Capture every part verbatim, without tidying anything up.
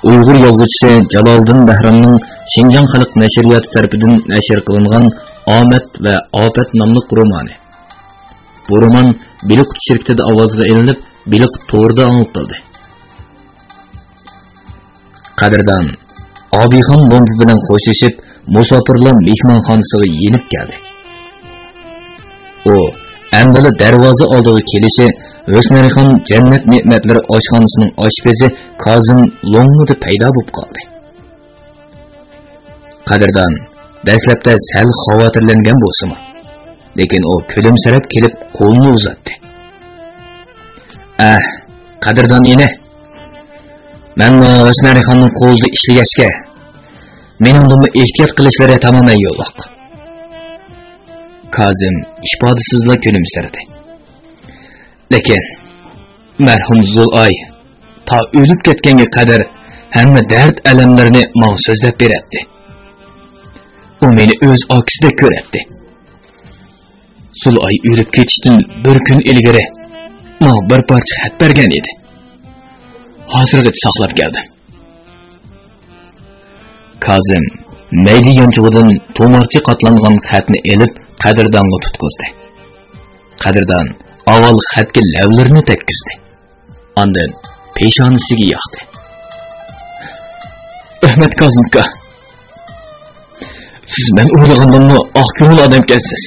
ئۇيغۇر يازغۇچىسى جالالىدىن بەھرامنىڭ شىنجاڭ خەلق نەشرىياتى تەرىپىدىن نەشر قىلىنغان ئامەت ۋە ئاپەت ناملىق رومانى. بۇ رومان بېلىققۇت شىركىتىدە ئاۋازغا ئېلىنىپ، بېلىققۇت تورىدا ئاڭلىتىلدى. قەدىردان ئابىخان لومپا بىلەن خوشلىشىپ، مۇساپىرلار مېھمانخانىسىغا يېنىپ كەلدى. ئۇ ئەمدىلا دەرۋازا ئالدىغا كېلىشى، ھۆسنەرخان جەننەت نېمەتلىرى ئاشخانىسىنىڭ ئاشپىزى كازىم لوڭمىدا پەيدا بولۇپ قالدى. قەدىردان دەسلەپتە سەل خاۋاتىرلەنگەن بولسىمۇ، لېكىن ئۇ كۈلۈمسىرەپ كېلىپ قولىنى ئۇزاتتى. ئەھ، قەدىردان ئىنى، مەنمۇ ھۆسنەرخاننىڭ قولىدا ئىشلىگەچكە، مېنىڭدىنمۇ ئېھتىيات قىلىشلىرى تامامەن يوللۇق. كازىم ئىپادىسىزلا كۈلۈمسىرىدى. لېكىن مەرھۇم زۇلئاي تا ئۆلۈپ كەتكەنگە قەدەر ھەممە دەرد-ئەلەملىرىنى ماڭا سۆزلەپ بېرەتتى. ئۇ مېنى ئۆز ئاكىسىدەك كۆرەتتى. زۇلئاي ئۆلۈپ كېتىشتىن بىر كۈن ئىلگىرى ماڭا بىر پارچە خەت بەرگەن ئىدى. ھازىرغىچە ساقلاپ كەلدىم. كازىم مەيدە يانچۇقىدىن تومارچە قاتلانغان خەتنى ئېلىپ، قەدىردانغا تۇتقۇزدى. قەدىردان ئاۋۋال خەتكە لەۋلىرىنى تەگكۈزدى. ئاندىن پېشانىسىگە ياقتى. رەھمەت، كازىمكا. سىز مەن ئويلىغاندىنمۇ ئاق كۆڭۈل ئادەمكەنسىز.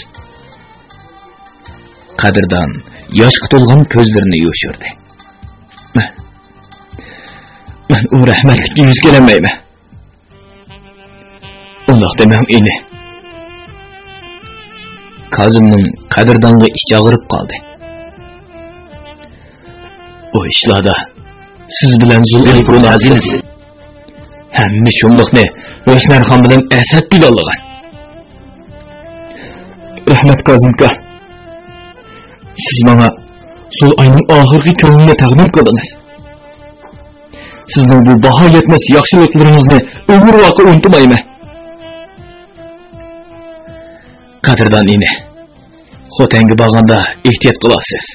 قەدىردان ياشقا تولغان كۆزلىرىنى يوشۇردى. مەن، مەن ئۇ رەھمەتلىككە يۈز كېلەلمەيمەن. ئۇنداق دېمەڭ، ئىنى. كازىمنىڭ قەدىردانغا ئىچى ئاغرىپ قالدى. ئۇ ئىشلاردا سىز بىلەن زۇلئاي بۇرۇن ھەزىلىسى. ھەممە شۇملۇقنى ھۆسنەرخان بىلەن ئەسەت پىلانلىغان. رەھمەت، كازىمكا. سىز ماڭا زۇلئاينىڭ ئاخىرقى كۆڭلىنى تەقدىم قىلدىڭىز. سىزنىڭ بۇ باھا يەتمەس ياخشىلىقلىرىڭىزنى ئۆمۈرۋاقا ئۇنتۇمايمەن. قەدىردان ئىنى، خوتەنگە بارغاندا ئېھتىيات قىلارسىز.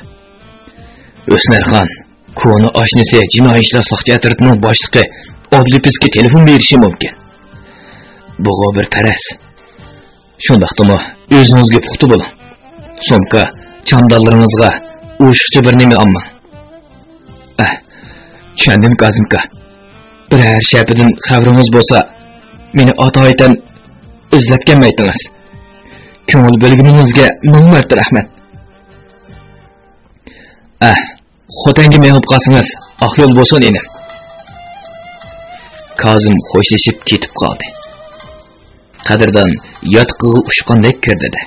ھۆسنەرخان كونا ئاشنىسى جىنايى ئىشلار ساقچى ئەترىتىنىڭ باشلىقى ئابلىپىسكە تېلېفون بېرىشى مۇمكىن. بۇغۇ بىر پەرەز. شۇنداقتىمۇ ئۆزىڭىزگە پۇختا بولۇڭ. سومكا، چامدانلىرىڭىزغا ئوشۇقچە بىر نېمە ئالماڭ. ئەھ، چۈشەندىم، كازىمكا. بىرەر شەپىدىن خەۋىرىڭىز بولسا، مېنى ئاتايىتەن ئىزدەپ كەلمەيتىڭىز. كۆڭۈل بۆلگىنىڭىزگە مىڭ مەرتە رەھمەت. ئەھ، خوتەنگە مېڭىپ قالسىڭىز، ئاق يول بولسۇن، ئىنىم. كازىم خوشلىشىپ كېتىپ قالدى. قەدىردان ياتىقىغا ئۇچقاندەك كىردى-دە،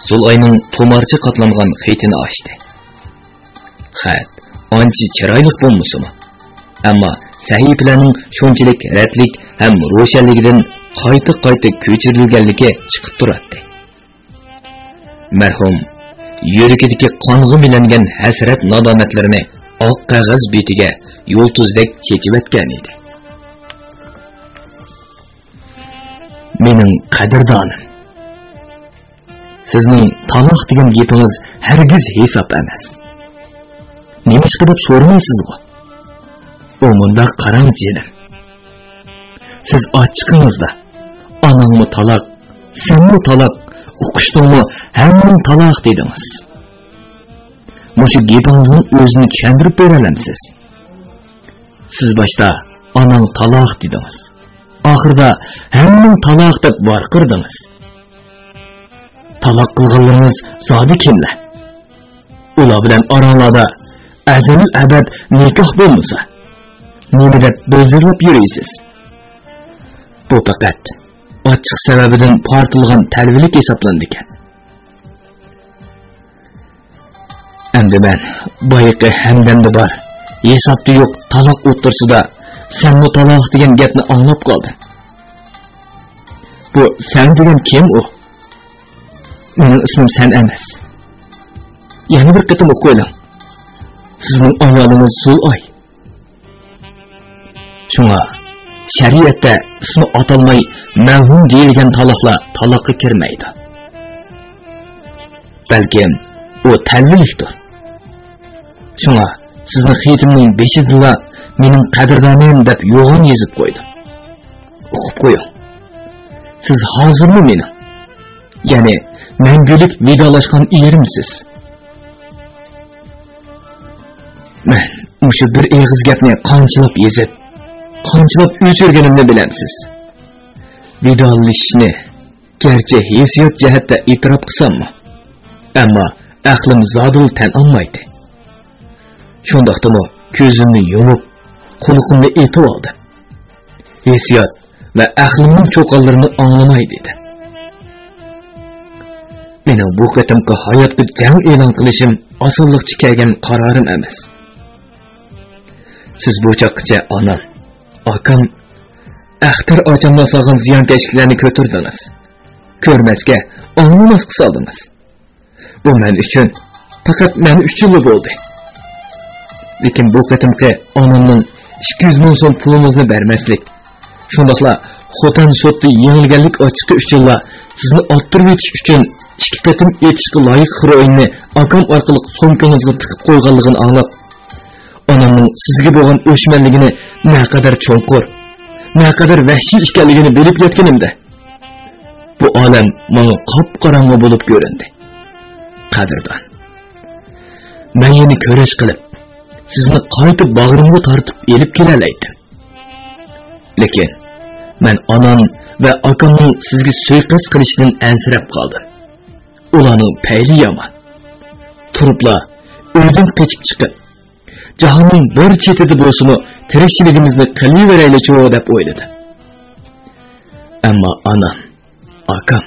زۇلئاينىڭ تومارچە قاتلانغان خېتىنى ئاچتى. خەت ئانچە چىرايلىق بولمىسىمۇ، ئەمما سەھىپىلەرنىڭ شۇنچىلىك رەتلىك ھەم روشەنلىكىدىن قايتا-قايتا كۆچۈرۈلگەنلىكى چىقىپ تۇراتتى. مەرھۇم يۈرىكىدىكى قانغا مىلەنگەن ھەسرەت-نادامەتلىرىنى ئاق قەغەز بېتىگە يۇلتۇزدەك چېچىۋەتكەن ئىدى. مېنىڭ قەدىردانىم، سىزنىڭ تالاق دېگەن گېپىڭىز ھەرگىز ھېساب ئەمەس. نېمىشقا دەپ سورىمايسىزغۇ؟ ئۇ مۇنداق قاراڭ جېنىم. سىز ئاچچىقىڭىزدا، «ئاناڭمۇ تالاق، سەنمۇ تالاق، ئوقۇشتۇڭمۇ، ھەممىڭ تالاق» دېدىڭىز. مۇشۇ گېپىڭىزنىڭ ئۆزىنى چۈشەندۈرۈپ بېرەلەمسىز؟ سىز باشتا «ئاناڭ تالاق» دېدىڭىز. ئاخىرىدا «ھەممىڭ تالاق» دەپ ۋارقىرىدىڭىز. تالاق قىلغانلىرىڭىز زادى كىملەر؟ ئۇلار بىلەن ئاراڭلاردا ئەزەل ئەبەد نىكاھ بولمىسا، نېمە دەپ بىلدىرلاپ يۈرىسىز؟ بۇ پەقەت ئاچچىق سەۋەبىدىن پارتلىغان تەلۋىلىك ھېسابلىنىدىكەن. ئەمدى مەن بايىقى ھەمدەمدە بار، ھېسابتا يوق تالاق ئوتتۇرىسىدا «سەنمۇ تالاق» دېگەن گەپنى ئاڭلاپ قالدىم. بۇ «سەن» دېگەن كىم ئۇ؟ مېنىڭ ئىسمىم سەن ئەمەس. يەنە بىر قېتىم ئوقۇۋېلىڭ. سىزنىڭ ئايالىڭىز زۇلئاي. شۇڭا شەرىئەتتە ئىسمى ئاتالماي مەۋھۇم دېيىلگەن تالاقلار تالاققا كىرمەيدۇ. بەلكىم ئۇ تەلۋىلىكتۇر. شۇڭا سىزنىڭ خېتىمنىڭ بېشىدىلا مېنىڭ قەدىردانىم دەپ يوغان يېزىپ قويدۇم. ئۇقۇپ قويۇڭ. سىز ھازىرمۇ مېنىڭ، يەنى مەڭگۈلۈك ۋىدالاشقان ئېرىمسىز. مەن مۇشۇ بىر ئېغىز گەپنى قانچىلاپ يېزىپ، قانچىلاپ ئۆچۈرگىنىمنى بىلەمسىز؟ ۋىدالىشىشنى گەرچە ھېسسىيات جەھەتتە ئېتىراپ قىلساممۇ، ئەمما ئەقلىم زادىلا تەن ئالمايتتى. شۇنداقتىمۇ كۆزۈمنى يۇمۇپ، قۇلىقىمنى ئېتىۋالدىم. ھېسسىيات ۋە ئەقلىمنىڭ چۇقانلىرىنى ئاڭلىماي دېدىم. مېنىڭ بۇ قېتىمقى ھاياتقا جەڭ ئېلان قىلىشىم ئاسانلىقچە كەلگەن قارارىم ئەمەس. سىز بۇ چاغقىچە ئانام، ئاكام، ئەختەر ئاچاملار سالغان زىيانكەشلىكلەرنى كۆتۈردىڭىز. كۆرمەسكە، ئاڭلىماسقا سالدىڭىز. بۇ مەن ئۈچۈن، پەقەت مەن ئۈچۈنلا بولدى. لېكىن بۇ قېتىمقى ئانامنىڭ ئىككى يۈز مىڭ سوم پۇلىڭىزنى بەرمەسلىك، شۇنداقلا خوتەن سوتتا يېڭىلگەنلىك ئاچچىقى ئۈچۈنلا سىزنى ئاتتۇرۇۋېتىش ئۈچۈن ئىككى قېتىم ئېتىشقا لايىق خېروئىننى ئاكام ئارقىلىق سومكىڭىزغا تىقىپ قويغانلىقىنى ئاڭلاپ، ئانامنىڭ سىزگە بولغان ئۆچمەنلىكىنى نەقەدەر چوڭقۇر، نەقەدەر ۋەھشىي ئىكەنلىكىنى بىلىپ يەتكىنىمدە، بۇ ئالەم ماڭا قاپقاراڭغۇ بولۇپ كۆرۈندى. قەدىردان، مەن يەنە كۈرەش قىلىپ، سىزنى قايتا باغرىمغا تارتىپ ئېلىپ كېلەلەيتتىم. لېكىن مەن ئانام ۋە ئاكامنىڭ سىزگە سۇيىقەست قىلىشىدىن ئەنسىرەپ قالدىم. ئۇلارنىڭ پەيلى يامان. تۇرۇپلا ئۆيدىن قېچىپ چىقىپ، جاھاننىڭ بىر چېتىدە بولسىمۇ تىرىكچىلىكىمىزنى قىلىۋېرەيلىچۇ دەپ ئويلىدىم. ئەمما ئانام، ئاكام،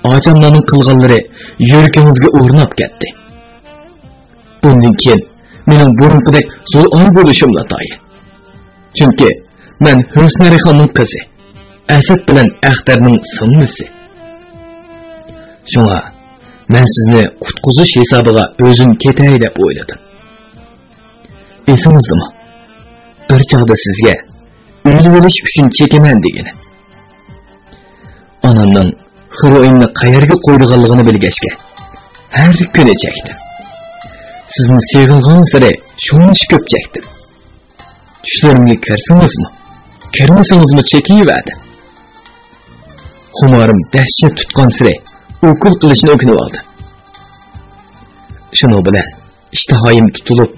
ئاچاملارنىڭ قىلغانلىرى يۈرىكىڭىزگە ئورناپ كەتتى. بۇندىن كېيىن مېنىڭ بۇرۇنقىدەك زۇلئاي بولۇشۇم ناتايىن. چۈنكى مەن ھۆسنەرىخاننىڭ قىزى، ئەسەت بىلەن ئەختەرنىڭ سىڭلىسى. شۇڭا مەن سىزنى قۇتقۇزۇش ھېسابىغا ئۆزۈم كېتەي دەپ ئويلىدىم. ئېسىڭىزدىمۇ؟ بىر چاغدا سىزگە ئۆيلىۋېلىش ئۈچۈن چېكىمەن دېگىنى. ئانامنىڭ خېروئىننى قەيەرگە قويىدىغانلىقىنى بىلگەچكە، ھەر كۈنى چەكتىم. سىزنى سېغىنغانسېرى شۇنچە كۆپ چەكتىم. چۈشلىرىمگە كىرسىڭىزمۇ، كىرمىسىڭىزمۇ چېكىۋەردىم. خۇمارىم دەھشەت تۇتقانسېرى ئوكۇل قىلىشنى ئۆگىنىۋالدىم. شۇنىڭ بىلەن ئىشتىھايىم تۇتۇلۇپ،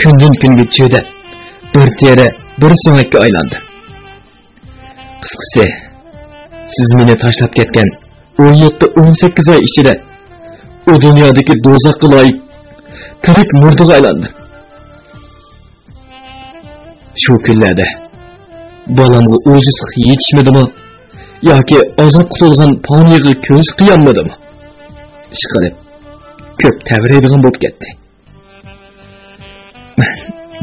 كۈندىن-كۈنگە چۆدەپ، بىر تېرە، بىر سۆڭەككە ئايلاندىم. قىسقىسى، سىز مېنى تاشلاپ كەتكەن ئون يەتتە، ئون سەككىز ئاي ئىچىدە ئۇ دۇنيادىكى دوزاخقا لايىق تىرىك مۇردىغا ئايلاندىم. شۇ كۈنلەردە بالامغا ئوجۇزلۇق يېتىشمىدىمۇ ياكى ئازاب قۇتۇلغان پانىيغا كۆز قىيالمىدىمۇ؟ ئىشقىلىپ، كۆپ تەۋرەيدىغان بولۇپ كەتتى.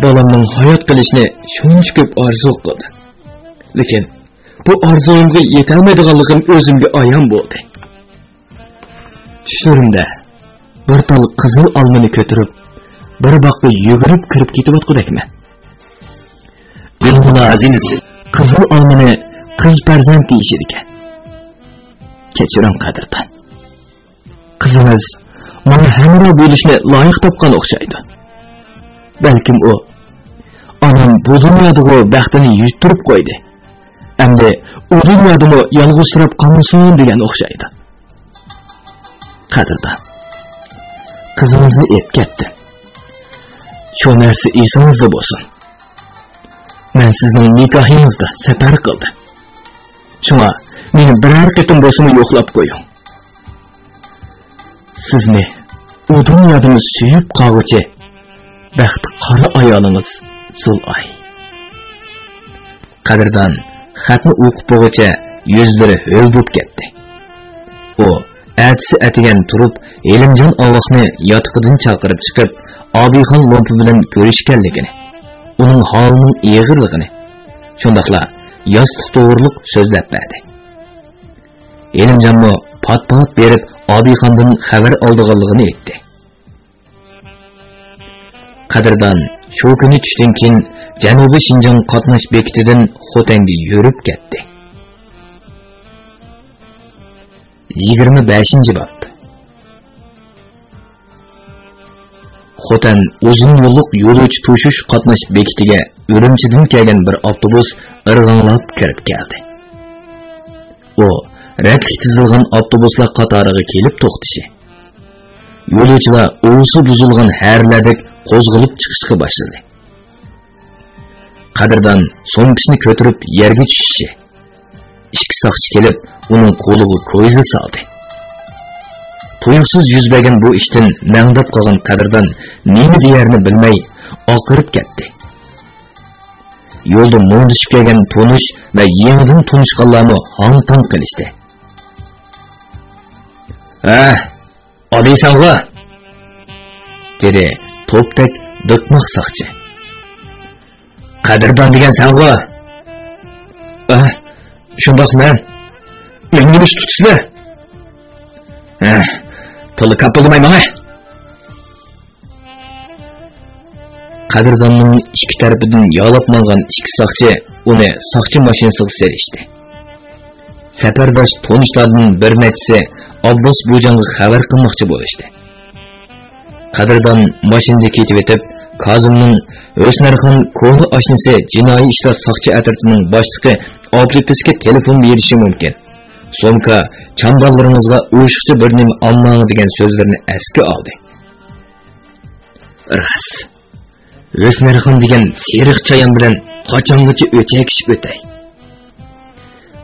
بالامنىڭ ھايات قېلىشىنى شۇنچە كۆپ ئارزۇ قىلدىم. لېكىن بۇ ئارزۇيۇمغا يېتەلمەيدىغانلىقىم ئۆزۈمگە ئايان بولدى. چۈشلىرىمدە بىر تال قىزىل ئالمىنى كۆتۈرۈپ، بىر باغقا يۈگۈرۈپ كىرىپ كېتىۋاتقۇدەكمەن. ئالمىلار خەزىنىسى. قىزىل ئالمىنى قىز پەرزەنت دېيىشىدىكەن. كەچۈرۈڭ، قەدىردان. قىزىڭىز ماڭا ھەمراھ بولۇشنى لايىق تاپقان ئوخشايدۇ. بەلكىم ئۇ، ئانام بۇ دۇنيادىغۇ بەختىنى يۇتتۇرۇپ قويدى، ئەمدى ئۇ دۇنيادىمۇ يالغۇزسىراپ قالمىسۇن دېگەن ئوخشايدۇ. قەدىردان، قىزىڭىزنى ئېلىپ كەتتىم. شۇ نەرسە ئېسىڭىزدە بولسۇن. مەن سىزنىڭ نىكاھىڭىزدا سەپەر قىلدىم. شۇڭا مېنى بىرەر قېتىم بولسىمۇ يوقلاپ قويۇڭ. سىزنى ئۇ دۇنيادىمۇ سۆيۈپ قالغۇچى بەخت قارا ئايالىڭىز زۇلئاي. قەدىردان خەتنى ئوقۇپ بولغۇچە يۈزلىرى ھۆل بولۇپ كەتتى. ئۇ ئەتىسى ئەتىگەن تۇرۇپ، ھېلىمجان ئاۋاقنى ياتىقىدىن چاقىرىپ چىقىپ، ئابىخان لومپا بىلەن كۆرۈشكەنلىكىنى، ئۇنىڭ ھالىنىڭ ئېغىرلىقىنى، شۇنداقلا ياستۇق توغرۇلۇق سۆزلەپ بەردى. ھېلىمجانمۇ پات-پات بېرىپ ئابىخاندىن خەۋەر ئالىدىغانلىقىنى ئېيتتى. قەدىردان شۇ كۈنى چۈشتىن كېيىن جەنۇبىي شىنجاڭ قاتناش بېكىتىدىن خوتەنگە يۈرۈپ كەتتى. يىگىرمە بەشىنچى باب. خوتەن ئۇزۇن يوللۇق يولۇچى توشۇش قاتناش بېكىتىگە ئۈرۈمچىدىن كەلگەن بىر ئاپتوبۇس ئىرغاڭلاپ كىرىپ كەلدى. ئۇ رەتلىك تىزىلغان ئاپتوبۇسلار قاتارىغا كېلىپ توختىشى، يولۇچىلار ئۇۋىسى بۇزۇلغان ھەرىلەردەك قوزغىلىپ چىقىشقا باشلىدى. قەدىردان سومكىسىنى كۆتۈرۈپ يەرگە چۈشۈشى، ئىككى ساقچى كېلىپ، ئۇنىڭ قولىغا كويزا سالدى. تۇيۇقسىز يۈز بەرگەن بۇ ئىشتىن مەڭدەپ قالغان قەدىردان نېمە دېيەرنى بىلمەي ئاقىرىپ كەتتى. يولدا مۇڭدىشىپ كەلگەن تونۇش ۋە يېڭىدىن تونۇشقانلارمۇ ھاڭ-تاڭ قېلىشتى. «ھە، ئالىي سەنغۇ؟» دېدى توپتەك دىقماق ساقچى. «قەدىردان دېگەن سەنغۇ؟» «ئە، شۇنداق مەن. مېنى نېمە ئىش تۇتىسىلەر؟» «ئە، تولا كاپىلدىماي ماڭە.» قەدىرداننىڭ ئىككى تەرىپىدىن يالاپ ماڭغان ئىككى ساقچى ئۇنى ساقچى ماشىنىسىغا سېلىشتى. سەپەرداش تونۇشلاردىن بىر نەچچىسى ئابباس بۇجاڭغا خەۋەر قىلماقچى بولۇشتى. قەدىردان ماشىنىدا كېتىۋېتىپ، كازىمنىڭ ھۆسنەرخان كونا ئاشنىسى جىنايى ئىشلار ساقچى ئەترىتىنىڭ باشلىقى ئابلىپىسكە تېلېفون بېرىشى مۇمكىن. سومكا، چامباللىرىڭىزغا ئوشۇقچە بىر نېمە ئالماڭ دېگەن سۆزلىرىنى ئەسكە ئالدى. راست. ھۆسنەرخان دېگەن سېرىق چايان بىلەن قاچانغىچە ئۆچەكىشىپ ئۆتەي؟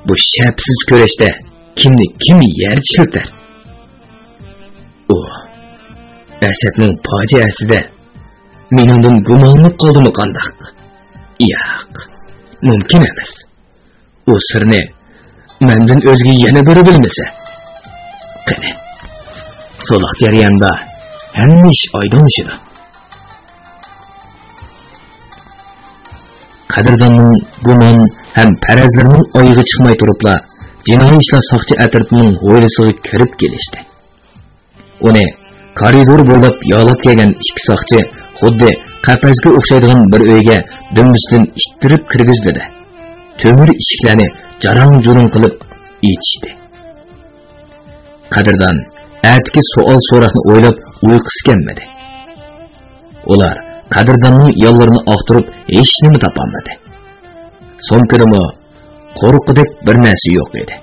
بۇ شەپسىز كۈرەشتە كىمنى كىم يەر چىلتەر؟ ئۇ ئەسەتنىڭ پاجىئەسىدە مېنىڭدىن گۇمانلىنىپ قالدىمۇ قانداق؟ ياق، مۇمكىن ئەمەس. ئۇ سىرنى مەندىن ئۆزگە يەنە بىرى بىلمىسە. قېنى، سولاق جەريانىدا ھەممە ئىش ئايدىڭلىشىدۇ. قەدىرداننىڭ گۇمان ھەم پەرەزلىرىنىڭ ئايىغى چىقماي تۇرۇپلا، جىنايى ئىشلار ساقچى ئەترىتىنىڭ ھويلىسىغا كىرىپ كېلىشتى. ئۇنى كارىدور بويلاپ يالاپ كەلگەن ئىككى ساقچى خۇددى قەپەسكە ئوخشايدىغان بىر ئۆيگە دۈمبىسىدىن ئىتتىرىپ كىرگۈزدى-دە، تۆمۈر ئىشىكلەرنى جاراڭ-جۇرۇڭ قىلىپ ئېچىشتى. قەدىردان ئەتىكى سوئال-سوراقنى ئويلاپ ئۇيقۇسى كەلمىدى. ئۇلار قەدىرداننىڭ يانلىرىنى ئاختۇرۇپ ھېچنېمە تاپالمىدى. سومكىدىمۇ قورققۇدەك بىر نەرسە يوق ئىدى.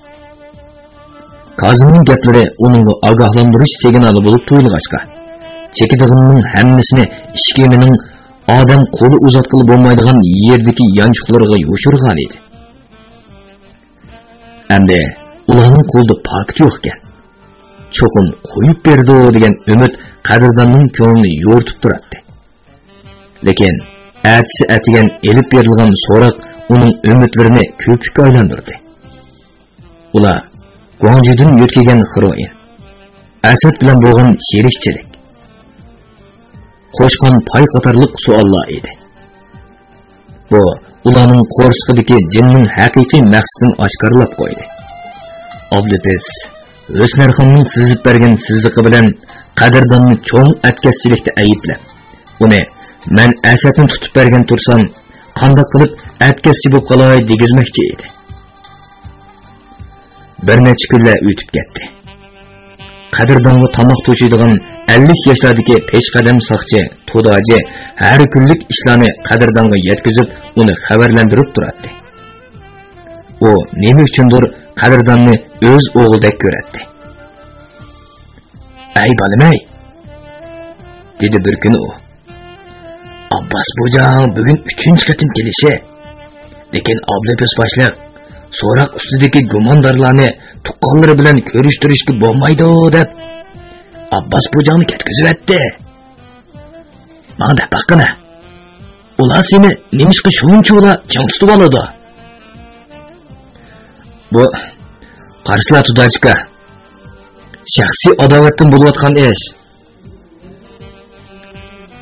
كازىمنىڭ گەپلىرى ئۇنىڭغا ئاگاھلاندۇرۇش سىگنالى بولۇپ تۇيۇلغاچقا، چېكىدىغىنىنىڭ ھەممىسىنى ئىشىكىمىنىڭ ئادەم قولى ئۇزاتقىلى بولمايدىغان يېرىدىكى يانچۇقلىرىغا يوشۇرغان ئىدى. ئەمدى ئۇلارنىڭ قولىدا پاكىت يوقكەن، چوقۇم قويۇپ بېرىدۇ دېگەن ئۈمىد قەدىرداننىڭ كۆڭلىنى يورۇتۇپ تۇراتتى. لېكىن ئەتىسى ئەتىگەن ئېلىپ بېرىلغان سوراق ئۇنىڭ ئۈمىدلىرىنى كۆپۈككە ئايلاندۇردى. ئۇلار گۇاڭجۇدىن يۆتكىگەن خىروئىن، ئەسەت بىلەن بولغان شېرىكچىلىك، قوشقان پاي قاتارلىق سوئاللار ئىدى. بۇ ئۇلارنىڭ قورسىقىدىكى جىننىڭ ھەقىقىي مەقسىتىنى ئاشكارىلاپ قويدى. ئابلىپىس ھۆسنەرخاننىڭ سىزىپ بەرگەن سىزىقى بىلەن قەدىرداننى چوڭ ئەتكەسچىلىكتە ئەيىبلەپ، ئۇنى «مەن ئەسەتنى تۇتۇپ بەرگەن تۇرسام، قانداق قىلىپ ئەتكەسچى بولۇپ قالاي؟» دېگۈزمەكچى ئىدى. بىر نەچچە كۈنلەر ئۆتۈپ كەتتى. قەدىردانغا تاماق توشۇيدىغان ئەللىك ياشلاردىكى پېشقەدەم ساقچى توداجى ھەر كۈنلۈك ئىشلارنى قەدىردانغا يەتكۈزۈپ، ئۇنى خەۋەرلەندۈرۈپ تۇراتتى. ئۇ نېمە ئۈچۈندۇر قەدىرداننى ئۆز ئوغلىدەك كۆرەتتى. «ئەي بالىم-ئەي!» دېدى بىر كۈنى ئۇ. «ئابباس بۇجاڭ بۈگۈن ئۈچىنچى قېتىم كېلىشى. لېكىن ئابلىپىس باشلىق سوراق ئۈستىدىكى گۇماندارلارنى تۇغقانلىرى بىلەن كۆرۈشتۈرۈشكە بولمايدۇ دەپ، ئابباس بۇجاڭنى كەتكۈزۈۋەتتى. ماڭا دەپ باققىنا، ئۇلار سېنى نېمىشقا شۇنچىۋالا چىڭ تۇتۇۋالىدۇ؟» بۇ، قارىسىلا تۇداچكا، شەخسىي ئاداۋەتتىن بولۇۋاتقان ئىش.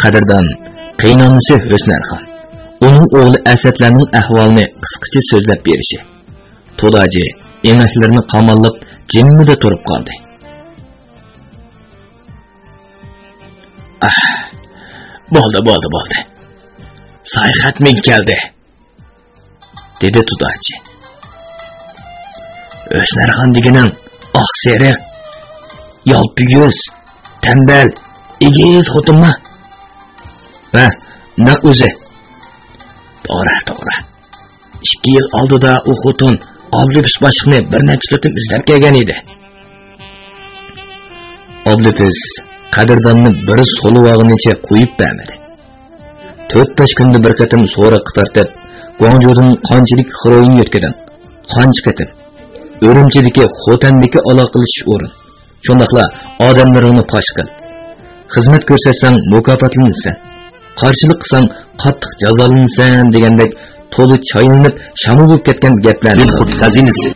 قەدىردان قېيىنئانىسى ھۆسنەرخان، ئۇنىڭ ئوغلى ئەسەتلەرنىڭ ئەھۋالىنى قىسقىچە سۆزلەپ بېرىشى، توداجى ئېڭەكلىرىنى قاماللاپ جىممىدە تۇرۇپ قالدى. «ئاھ، بولدى، بولدى، بولدى. سايخەتمىڭ كەلدى.» دېدى تۇداچى. «ھۆسنەرخان دېگىنىڭ ئاق سېرىق، يالپۇيۈز، تەمبەل، ئېگىز خوتۇنما؟ ھە، نەق ئۆزى. توغرا، توغرا. ئىككى يىل ئالدىدا ئۇ خوتۇن ئابلىپىس باشلىقنى بىر نەچچە قېتىم ئىزدەپ كەلگەن ئىدى. ئابلىپىس قەدىرداننى بىر سولىۋالغىنىچە قويۇپ بەرمىدى. تۆت-بەش كۈندە بىر قېتىم سوراققا تارتىپ، گۇاڭجۇدىن قانچىلىك خروئىن يۆتكىدىڭ؟ قانچە قېتىم؟ ئۈرۈمچىدىكى خوتەندىكى ئالاقىلىشىش ئورۇن. شۇنداقلا ئادەملىرىڭنى پاش قىل. خىزمەت كۆرسەتسەڭ مۇكاپاتلىنىسەن. قارشىلىق قىلساڭ قاتتىق جازالىنىسەن دېگەندەك تولا چايلىنىپ شاما بولۇپ كەتكەن گەپلەرنى بىر قۇت خەزىنىسى.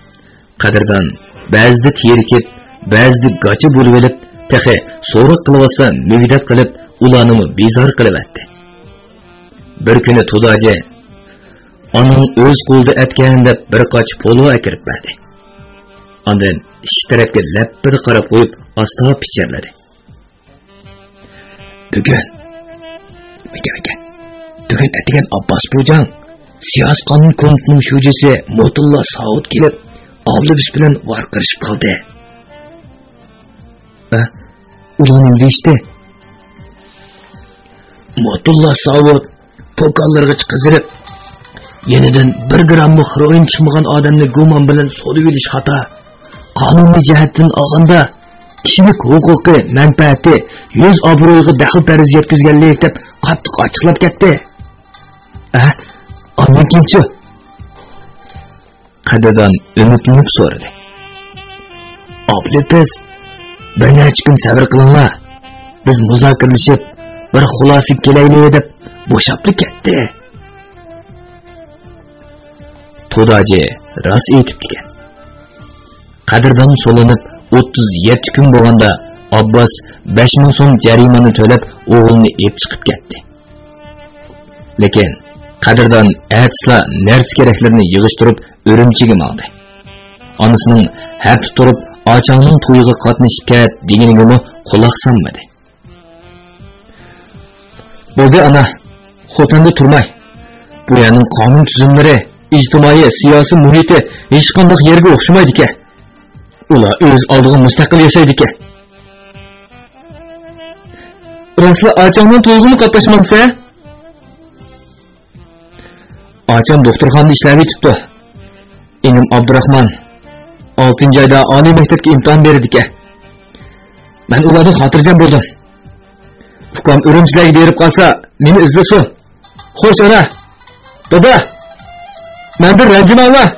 قەدىردان بەزىدە تېرىكىپ، بەزىدە گاچا بولۇۋېلىپ، تېخى سوراق قىلىۋاتسا مۈگدەپ قېلىپ، ئۇلارنىمۇ بىزار قىلىۋەتتى. بىر كۈنى تۇداجى ئانىڭ ئۆز قولىدا ئەتكەن دەپ بىر قاچا پولۇ ئەكىرىپ بەردى. ئاندىن ئىشىك تەرەپكە لەپپىدە قاراپ قويۇپ ئاستا پىچىرلىدى. بۈگۈن، مەكە، مەكە. بۈگۈن ئەتىگەن ئابباس بۇجاڭ، سىياسىي قانۇن كومىتېتىنىڭ شۇجىسى موتۇللا ساۋۇت كېلىپ، ئابلىبىس بىلەن ۋارقىرىشىپ قالدى. ھە؟ ئۇلار نېمە دېيىشتى؟ موتۇللا ساۋۇت پوكانلىرىغىچە قىزىرىپ، يېنىدىن بىر گراممۇ خروئىن چىقمىغان ئادەمنى گۇمان بىلەن سولىۋېلىش خاتا. قانۇنىي جەھەتتىن ئالغاندا، كىشىلىك ھوقۇقى، مەنپەئەتى، يۈز ئابرۇيىغا دەخلى-تەرۇز يەتكۈزگەنلىك دەپ قاتتىق ئاچچىقلاپ كەتتى. ھە؟ ئاندىن كېيىنچۇ؟ قەدىردان ئۈمىدلىنىپ سورىدى. ئابلىپىس، بىر نەچچە كۈن سەۋر قىلىڭلار. بىز مۇزاكىرىلىشىپ، بىر خۇلاسىگە كېلەيلى دەپ بوشاپلا كەتتى. تۇداجى راست ئېيتىپتىكەن. قەدىردان سولىنىپ ئوتتۇز يەتتە كۈن بولغاندا، ئابباس بەش مىڭ سوم جەرىمانە تۆلەپ، ئوغلىنى ئېلىپ چىقىپ كەتتى. لېكىن قەدىردان ئەتىسىلا نەرسە-كېرەكلىرىنى يىغىشتۇرۇپ، ئۈرۈمچىگە ماڭدى. ئانىسىنىڭ ھەپتە تۇرۇپ ئاچاڭنىڭ تويىغا قاتنىشىپ كەت دېگىنىگىمۇ قۇلاق سالمىدى. بولدى ئانا، خوتەندە تۇرماي. بۇ يەرنىڭ قانۇن تۈزۈملىرى، ئىجتىمائىي، سىياسىي مۇھىتى ھېچقانداق يەرگە ئوخشىمايدىكەن. ئۇلار ئۆز ئالدىغا مۇستەقىل ياشايدىكەن. راستلا ئاچاڭنىڭ تويىغىمۇ قاتناشمامسەن؟ ئاچام دوختۇرخانىدا ئىشلەۋېتىپتۇ. ئىنىم ئابدۇراخمان ئالتىنچى ئايدا ئالىي مەكتەپكە ئىمتىھان بېرىدىكەن. مەن ئۇلاردىن خاتىرجەم بولدۇم. ئۇكام ئۈرۈمچىلەرگە بېرىپ قالسا، مېنى ئىزدىسۇن. خوش ئانا، دادا، مەندىن رەنجىمەڭلار.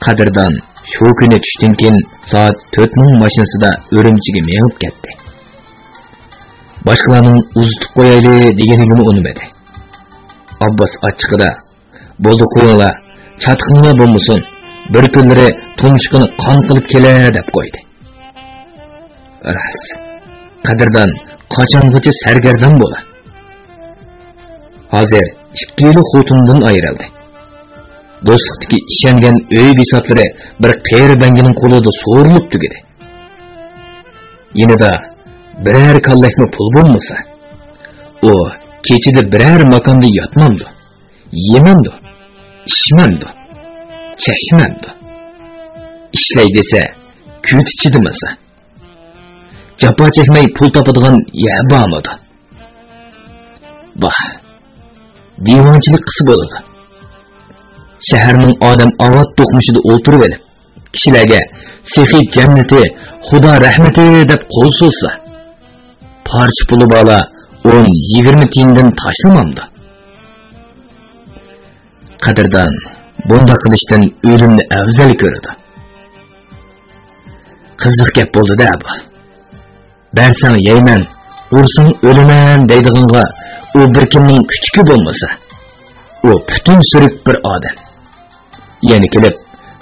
قەدىردان شۇ كۈنى چۈشتىن كېيىن سائەت تۆتنىڭ ماشىنىسىدا ئۈرۈمچىگە مېڭىپ كەتتى. باشقىلارنىڭ ئۇزىتىپ قويايلى دېگىنىگىمۇ ئۇنىمىدى. ئابباس ئاچچىقىدا، بولدى قويۇڭلار، چاتىقىڭلار بولمىسۇن، بىر كۈنلىرى تۇمشۇقىنى قان قىلىپ كېلە دەپ قويدى. راست، قەدىردان قاچانغىچە سەرگەردان بولا؟ ھازىر ئىككىيلى خوتۇنىدىن ئايرىلدى. دوستلۇقتىكى ئىشەنگەن ئۆي بىساتلىرى بىر قېرى بەڭگىنىڭ قولىدا سورۇلۇپ تۈگىدى. يېنىدا بىرەر كاللەكمۇ پۇل بولمىسا، ئۇ كېچىدە بىرەر ماكاندا ياتمامدۇ، يېمەمدۇ، ئىچمەمدۇ، چەكمەمدۇ؟ ئىشلەي دېسە، كۆتى چىدىمىسا؟ جاپا چەكمەي پۇل تاپىدىغان يەر بارمىدۇ؟ باھ، دىۋانىچىلىك قىلسا بولىدۇ. شەھەرنىڭ ئادەم ئاۋات دوقمۇشىدا ئولتۇرۇۋېلىپ، كىشىلەرگە سېخىي جەننىتى، خۇدا رەھمىتى دەپ قول سوزسا، پارچە پۇلى بارلار ئون، يىگىرمە تىيىندىن تاشلىمامدۇ؟ قەدىردان بۇنداق قىلىشتىن ئۆلۈمنى ئەۋزەل كۆرىدۇ. قىزىق گەپ بولدى-دە بۇ. بەرسەڭ يەيمەن، ئۇرساڭ ئۆلىمەن دەيدىغانغا ئۇ بىر كىمنىڭ كۈچۈكى بولمىسا، ئۇ پۈتۈن سۈرۈك بىر ئادەم. يەنە كېلىپ،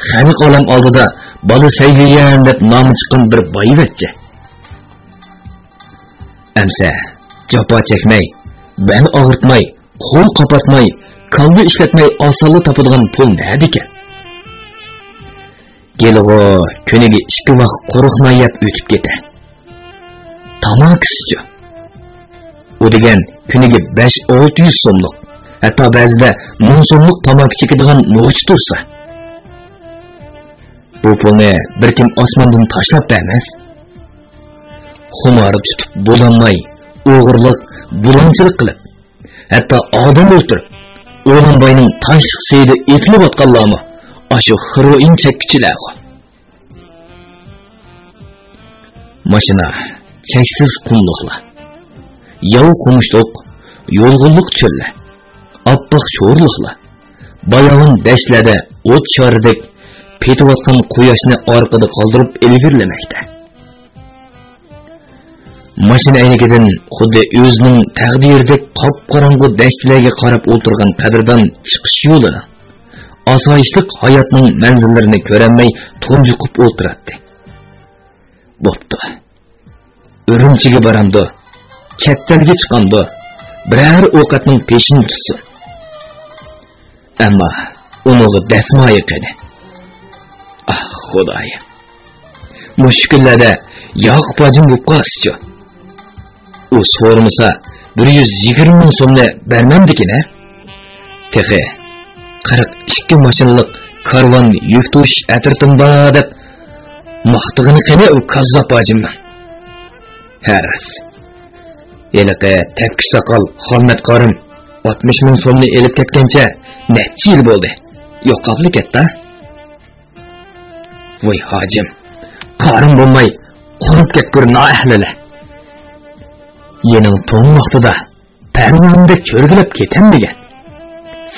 خەلق ئالەم ئالدىدا بالا سەيلىگەن دەپ نامى چىققان بىر بايۋەچچە. ئەمسە جاپا چەكمەي، بەل ئاغرىتماي، قول قاپاتماي، كاللا ئىشلەتمەي ئاسانلا تاپىدىغان پۇل نەدىكەن؟ ھېلىغۇ كۈنىگە ئىككى ۋاق قۇرۇق نان يەپ ئۆتۈپ كېتە. تاماكىسىچۇ؟ ئۇ دېگەن كۈنىگە بەش، ئالتە يۈز سوملۇق، ھەتتا بەزىدە مىڭ سوملۇق تاماكا چېكىدىغان نوچى تۇرسا. بۇ پۇلنى بىر كىم ئاسماندىن تاشلاپ بەرمەس. خۇمارى تۇتۇپ بولالماي، ئوغرىلىق، بۇلاڭچىلىق قىلىپ، ھەتتا ئادەم ئۆلتۈرۈپ، ئولۇنباينىڭ تاشلىق سېيىدى ئېتىلىۋاتقانلارمۇ ئاشۇ خېروئىن چەككۈچىلەرغۇ. ماشىنا چەكسىز قۇملۇقلار، ياۋا قومۇشلۇق، يۇلغۇنلۇق چۆللەر، ئاپئاق چورلۇقلار، باياۋان دەشتلەردە ئوت شارىدەك پېتىۋاتقان قۇياشنى ئارقىدا قالدۇرۇپ ئىلگىرىلىمەكتە. ماشىنا ئەينىكىدىن خۇددى ئۆزىنىڭ تەقدىرىدەك قاپقاراڭغۇ دەشتىلەرگە قاراپ ئولتۇرغان قەدىردان چىقىش يولىنىڭ، ئاسايىشلىق ھاياتنىڭ مەنزىللىرىنى كۆرەلمەي تۇنجۇقۇپ ئولتۇراتتى. بوپتۇ. ئۈرۈمچىگە بارامدۇ؟ چەت ئەلگە چىقامدۇ؟ بىرەر ئوقەتنىڭ پېشىنى تۇتسۇن. ئەمما ئۇنىڭغا دەسمايە قېنى؟ ئاھ، خۇدايىم! مۇشۇ كۈنلەردە ياقۇپ ھاجىم بولۇپ قالسىچۇ؟ ئۇ سورىمىسا، بىر يۈز يىگىرمە مىڭ سومنى بەرمەمدىكىن ھە؟ تېخى قىرىق ئىككى ماشىنىلىق كارۋان يۈك توشۇش ئەترىتىم بار دەپ ماختىغىنى قېنى ئۇ كاززاپ ھاجىمنىڭ؟ ھە راست. ھېلىقى تەپكۈچ ساقال خالمەت قارىم ئاتمىش مىڭ سومنى ئېلىپ كەتكەنچە نەچچە يىل بولدى. يوقاپلا كەتتى. ۋاي ھاجىم، قارىم بولماي قۇرۇپ كەتكۈر نائەھلىلەر. يېنىڭ توڭ ۋاقتىدا پەرۋانىدەك چۆرگىلەپ كېتەم دېگەن.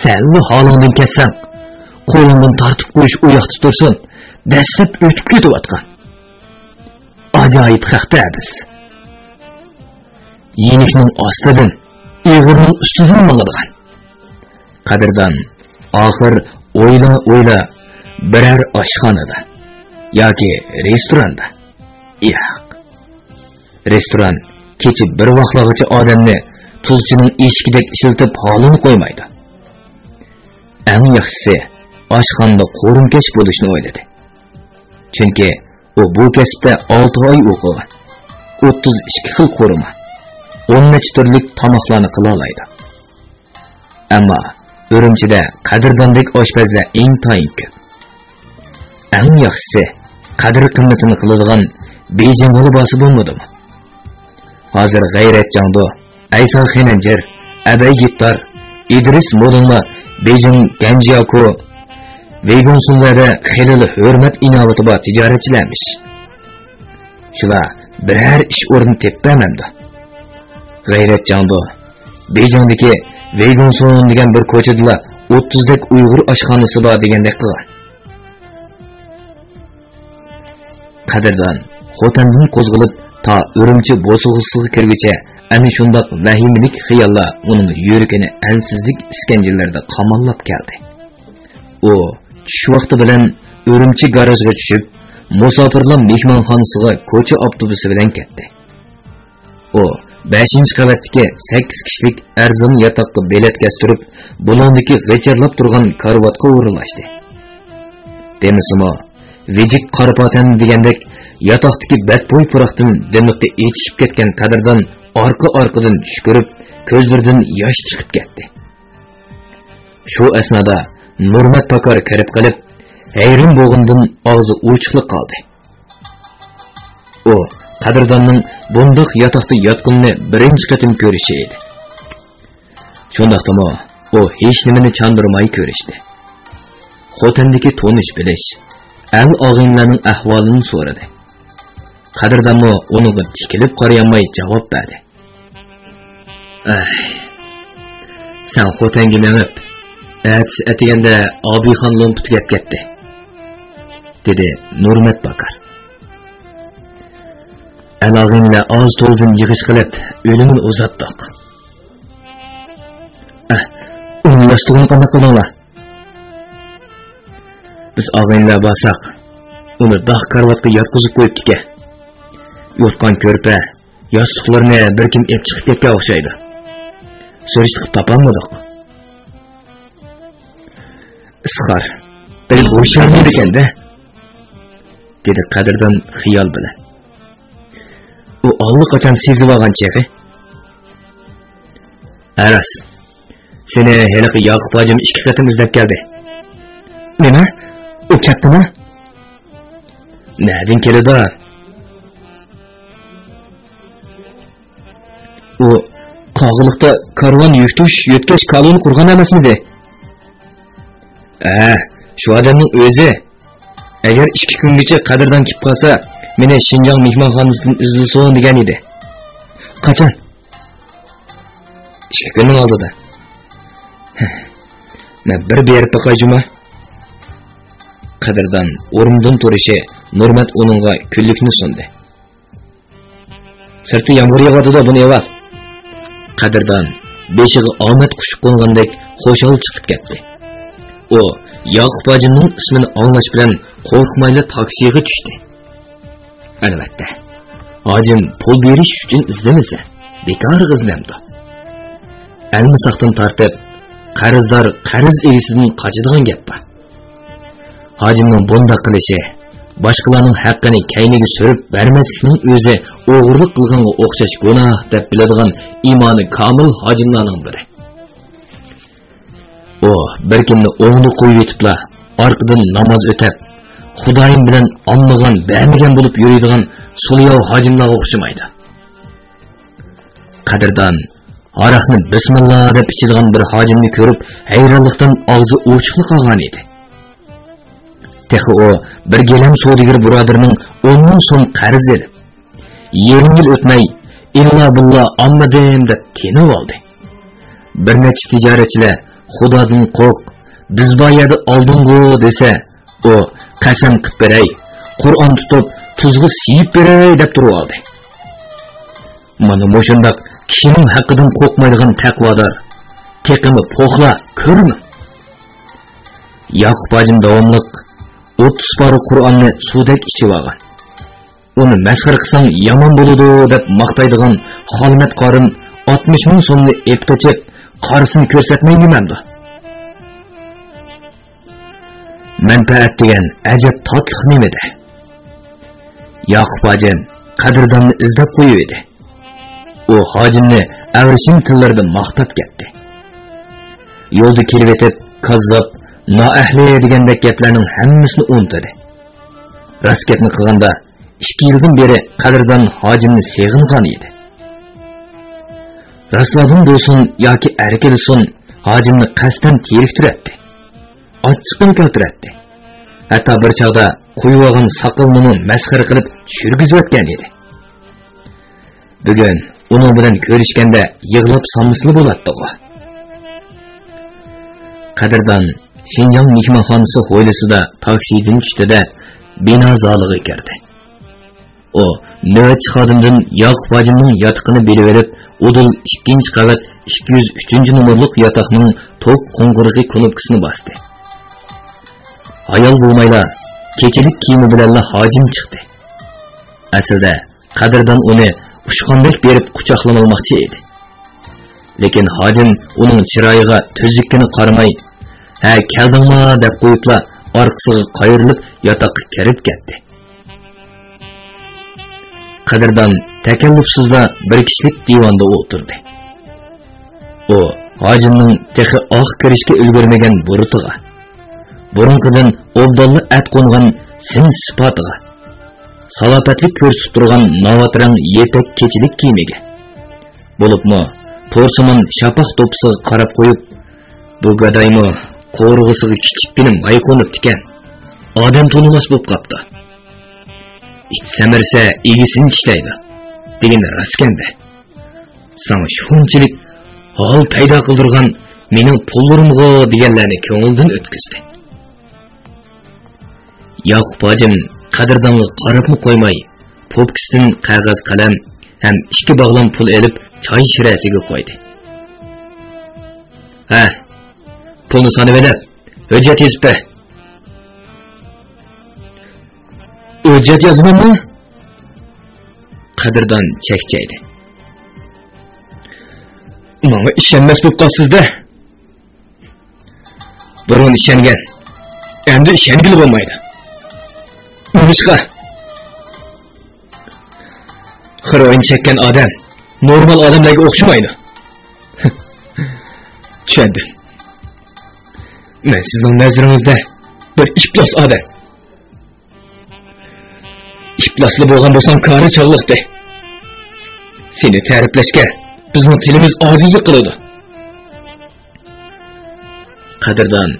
سەنلا ھالىڭدىن كەتسەڭ، قولۇڭدىن تارتىپ قويۇش ئۇياقتا تۇرسۇن، دەسسەپ ئۆتۈپ كېتىۋاتقان. ئاجايىپ خەقتە بىز. يېنىكنىڭ ئاستىدىن، ئېغىرنىڭ ئۈستىدىن ماڭىدىغان. قەدىردان ئاخىر ئويلا-ئويلا بىرەر ئاشخانىدا ياكى رېستوراندا. ياق. رېستوران كېچە بىر ۋاقلىغىچە ئادەمنى تۇزچىنىڭ ئېشىكىدەك ئىشلىتىپ ھالىنى قويمايدۇ. ئەڭ ياخشىسى ئاشخانىدا قورۇمكەش بولۇشنى ئويلىدى. چۈنكى ئۇ بۇ كەسىپتە ئالتە ئاي ئوقۇغان. ئوتتۇز ئىككى خىل قورۇما، ئون نەچچە تۈرلۈك تاماقلارنى قىلالايدۇ. ئەمما ئۈرۈمچىدە قەدىرداندەك ئاشپەزلەر ئىنتايىن كۆپ. ئەڭ ياخشىسى، قەدىر-قىممىتىنى قىلىدىغان بېيجىڭغىلا بارسا بولمىدىمۇ؟ ھازىر غەيرەت جاڭدۇ، ئەيسا خېنەنجېر، ئەبەي گىتار، ئىدرىس مودېڭلار بېيجىڭ گەنجياكۇ، ۋېيگوڭسۇنلاردا خېلىلا ھۆرمەت-ئىناۋىتى بار تىجارەتچىلەرمىش. شۇلار بىرەر ئىش ئورنى تېپىپ بەرمەمدۇ؟ غەيرەت جاڭدۇ، بېيجىڭدىكى ۋېيگوڭسۇن دېگەن بىر كوچىدىلا ئوتتۇزدەك ئۇيغۇر ئاشخانىسى بار دېگەندەك قىلغان. قەدىردان خوتەندىن قوزغىلىپ، تا ئۈرۈمچى بوسۇغىسىغا كىرگۈچە ئەنە شۇنداق ۋەھىمىلىك خىياللار ئۇنىڭ يۈرىكىنى ئەنسىزلىك ئىسكەنجىلىرىدە قاماللاپ كەلدى. ئۇ چۈش ۋاقتى بىلەن ئۈرۈمچى گاراژغا چۈشۈپ، مۇساپىرلار مېھمانخانىسىغا كوچا ئاپتوبۇسى بىلەن كەتتى. ئۇ بەشىنچى قەۋەتتىكى سەككىز كىشىلىك ئەرزان ياتاققا بېلەت كەستۈرۈپ، بۇلۇڭدىكى غىچىرلاپ تۇرغان كارىۋاتقا ئورۇنلاشتى. دېمىسىمۇ، ۋىجىك قارا پاتەن دېگەندەك ياتاقتىكى بەتبۇي پۇراقتىن دىمىقى ئېچىشىپ كەتكەن قەدىردان ئارقا-ئارقىدىن چۈشكۈرۈپ، كۆزلىرىدىن ياش چىقىپ كەتتى. شۇ ئەسنادا نۇرمەت پاكار كىرىپ قېلىپ، ھەيران بولغىنىدىن ئاغزى ئوچۇقلا قالدى. ئۇ قەدىرداننىڭ بۇنداق ياتاقتا ياتقىنىنى بىرىنچى قېتىم كۆرۈشى ئىدى. شۇنداقتىمۇ ئۇ ھېچنېمىنى چاندۇرماي كۆرۈشتى. خوتەندىكى تونۇش-بىلىش، ئەل-ئاغىنىلەرنىڭ ئەھۋالىنى سورىدى. قەدىردانمۇ ئۇنىڭغا تىكىلىپ قارىيالماي جاۋاب بەردى. ئەھ، سەن خوتەنگە مېڭىپ، ئەتىسى ئەتىگەندە ئابىخان لوڭپۇتى كەپ كەتتى، دېدى نۇرمەت پاكار. ئەل-ئاغىنىلەر ئاز-تولىدىن يىغىش قىلىپ، ئۆلۈمىنى ئۇزاتتۇق. ئەھ، ئۇنىڭ ياستۇقىنى قانداق قىلدىڭلار؟ بىز ئاغىنىلەر بارساق، ئۇنى داغ كارىۋاتقا ياتقۇزۇپ قويۇپتىكەن. يوتقان-كۆرپە، ياستۇقلىرىنى بىر كىم ئېلىپ چىقىپ كەتكەن ئوخشايدۇ. سۈرۈشتە قىلىپ تاپالمىدۇق. ئىسقار، بىر بوشالمايدىكەن-دە، دېدى قەدىردان خىيال بىلەن. ئۇ ئاللىقاچان سېزىۋالغان چېغى. ھە راست. سېنى ھېلىقى ياقۇپ ھاجىم ئىككى قېتىم ئىزدەپ كەلدى. نېمە؟ ئۇ كەپتىما؟ نەدىن كېلىدۇ؟ ئۇ قاغىلىقتا كارۋان يۈكتۈش يۆتكەش كالونى قۇرغان ئەمەسمىدى؟ ھە، شۇ ئادەمنىڭ ئۆزى. ئەگەر ئىككى كۈنگىچە قەدىردان كېلىپ قالسا، مېنى شىنجاڭ مېھمانخانىسىدىن ئىزدىسۇن دېگەن ئىدى. قاچان؟ ئىككى كۈننىڭ ئالدىدا. مەن بىر بېرىپ باقاي جۇما. قەدىردان ئورنىدىن تۇرۇشى نۇرمەت ئۇنىڭغا كۈنلۈكنى سۇندى. سىرتتا يامغۇر يېغىۋاتىدۇ، بۇنى ئېۋال. قەدىردان بېشىغا ئامەت قۇشى قونغاندەك خۇشال چىقىپ كەتتى. ئۇ ياقۇپ ھاجىمنىڭ ئىسمىنى ئاڭلاش بىلەن قورقمايلا تاكسىغا چۈشتى. ئەلۋەتتە، ھاجىم پۇل بېرىش ئۈچۈن ئىزدىمىسە، بىكارغا ئىزدەمدۇ؟ ئەلمىساقتىن تارتىپ، قەرزدار قەرز ئىگىسىدىن قاچىدىغان گەپ بار. ھاجىمنىڭ بۇنداق قىلىشى، باشقىلارنىڭ ھەققىنى كەينىگە سۈرۈپ بەرمەسلىكنىڭ ئۆزى ئوغرىلىق قىلغانغا ئوخشاش گۇناھ دەپ بىلىدىغان ئىمانى كامىل ھاجىملارنىڭ بىرى. ئۇ بىر كۈننى ئوڭدا قويۇۋېتىپلا، ئارقىدىن ناماز ئۆتەپ، خۇدايىم بىلەن ئالمىغان، بەرمىگەن بولۇپ يۈرىدىغان سولياۋ ھاجىملارغا ئوخشىمايدۇ. قەدىردان ھاراقنى بىسمىللا دەپ ئىچىدىغان بىر ھاجىمنى كۆرۈپ، ھەيرانلىقتىن ئاغزى ئوچۇقلا قالغان ئىدى. تېخى ئۇ بىر گىلەم سودىگەر بۇرادىرىنىڭ ئون مىڭ سوم قەرز ئېلىپ، يېرىم يىل ئۆتمەي، ئىللا بىللا ئالمىدىم دەپ تېنىۋالدى. بىر نەچچە تىجارەتچىلەر، «خۇدادىن قورق، بىز بار يەردە ئالدىڭغۇ» دېسە، ئۇ، «قەسەم قىپ بېرەي، قۇرئان تۇتۇپ، تۇزغا سىيىپ بېرەي» دەپ تۇرۇۋالدى. مانا مۇشۇنداق كىشىنىڭ ھەققىدىن قورقمايدىغان تەقۋادار، تېخىمۇ پوخلا، كۆرمە. ياقۇپ ھاجىم داۋاملىق ئوتتۇز پارە قۇرئاننى سۇدەك ئىچىۋالغان. ئۇنى مەسخىرە قىلساڭ يامان بولىدۇ دەپ ماختايدىغان خالمەت قارىم ئاتمىش مىڭ سومنى ئېلىپ قېچىپ، قارىسىنى كۆرسەتمەي نېمەمدۇ؟ مەنپەئەت دېگەن ئەجەب تاتلىق نېمىدە! ياقۇپ ھاجىم قەدىرداننى ئىزدەپ قويۇۋىدى. ئۇ ھاجىمنى ئەۋرىشىم تىللىرىدا ماختاپ كەتتى. يولدا كېلىۋېتىپ، كاززاپ، نائەھلى دېگەندەك گەپلەرنىڭ ھەممىسىنى ئۇنتۇدى. راست گەپنى قىلغاندا، ئىككى يىلدىن بېرى قەدىردان ھاجىمنى سېغىنغان ئىدى. راستلاردىن بولسۇن ياكى ئەركىلىسۇن، ھاجىمنى قەستەن تېرىكتۈرەتتى. ئاچچىقىنى كەلتۈرەتتى. ھەتتا بىر چاغدا قويۇۋالغان ساقىلىنىمۇ مەسخىرە قىلىپ چۈشۈرگۈزۈۋەتكەن ئىدى. بۈگۈن ئۇنىڭ بىلەن كۆرۈشكەندە يىغلاپ سالمىسىلا بولاتتىغۇ. قەدىردان شىنجاڭ مېھمانخانىسى ھويلىسىدا تاكسىدىن چۈشتى-دە، بىنا زالىغا كىردى. ئۇ نۆۋەتچى خادىمدىن ياقۇپ ھاجىمنىڭ ياتىقىنى بىلىۋېلىپ، ئۇدۇل ئىككىنچى قەۋەت ئىككى يۈز ئۈچىنچى نومۇرلۇق ياتاقنىڭ توك قوڭغۇرىقى كۇنۇپكىسىنى باستى. ھايال بولمايلا، كېچىلىك كىيىمى بىلەنلا ھاجىم چىقتى. ئەسلىدە قەدىردان ئۇنى ئۇچقاندەك بېرىپ قۇچاقلىۋالماقچى ئىدى. لېكىن ھاجىم ئۇنىڭ چىرايىغا تۈزۈككىنە قارىماي، «ھە، كەلدىڭما؟» دەپ قويۇپلا، ئارقىسىغا قايرىلىپ ياتاققا كىرىپ كەتتى. قەدىردان تەكەللۇپسىزلا بىر كىشىلىك دىۋاندا ئولتۇردى. ئۇ ھاجىمنىڭ تېخى ئاق كىرىشكە ئۈلگۈرمىگەن بۇرۇتىغا، بۇرۇنقىدىن ئوبدانلا ئەت قونغان سىن سىپاتىغا، سالاپەتلىك كۆرسىتىپ تۇرغان ناۋات رەڭ يىپەك كېچىلىك كىيىمىگە، بولۇپمۇ تورسىمان شاپاق دوپپىسىغا قاراپ قويۇپ، «بۇ گادايمۇ قورۇغىسىغا كىچىككىنە ماي قونۇپتىكەن، ئادەم تونۇماس بوپ قاپتۇ. ئىت سەمرىسە ئىگىسىنى چىشلەيدۇ» دېگىنى راستكەن-دە. ساڭا شۇنچىلىك ھال پەيدا قىلدۇرغان مېنىڭ پۇللىرىمغۇ دېگەنلەرنى كۆڭلىدىن ئۆتكۈزدى. ياقۇپ ھاجىم قەدىردانغا قاراپمۇ قويماي، پوپكىسىدىن قەغەز قەلەم ھەم ئىككى باغلام پۇل ئېلىپ، چاي شىرەسىگە قويدى. «ھە، پۇلنى سانىۋېلىپ، ھۆججەت يېزىپ بەر.» «ھۆججەت يازىمەنمۇ؟» قەدىردان چەكچەيدى. «ماڭا ئىشەنمەس بوپ قالىسىز-دە.» بۇرۇن ئىشەنگەن، ئەمدى ئىشەنگىلى بولمايدۇ. نېمىشقا؟ خىروئىن چەككەن ئادەم نورمال ئادەملەرگە ئوخشىمايدۇ. چۈشەندىم. مەن سىزنىڭ نەزىرىڭىزدە بىر ئىپلاس ئادەم. ئىپلاسلا بولغان بولسام، كارى چاغلىقتى. سېنى تەرىپلەشكە بىزنىڭ تىلىمىز ئاجىزلىق قىلىدۇ. قەدىردان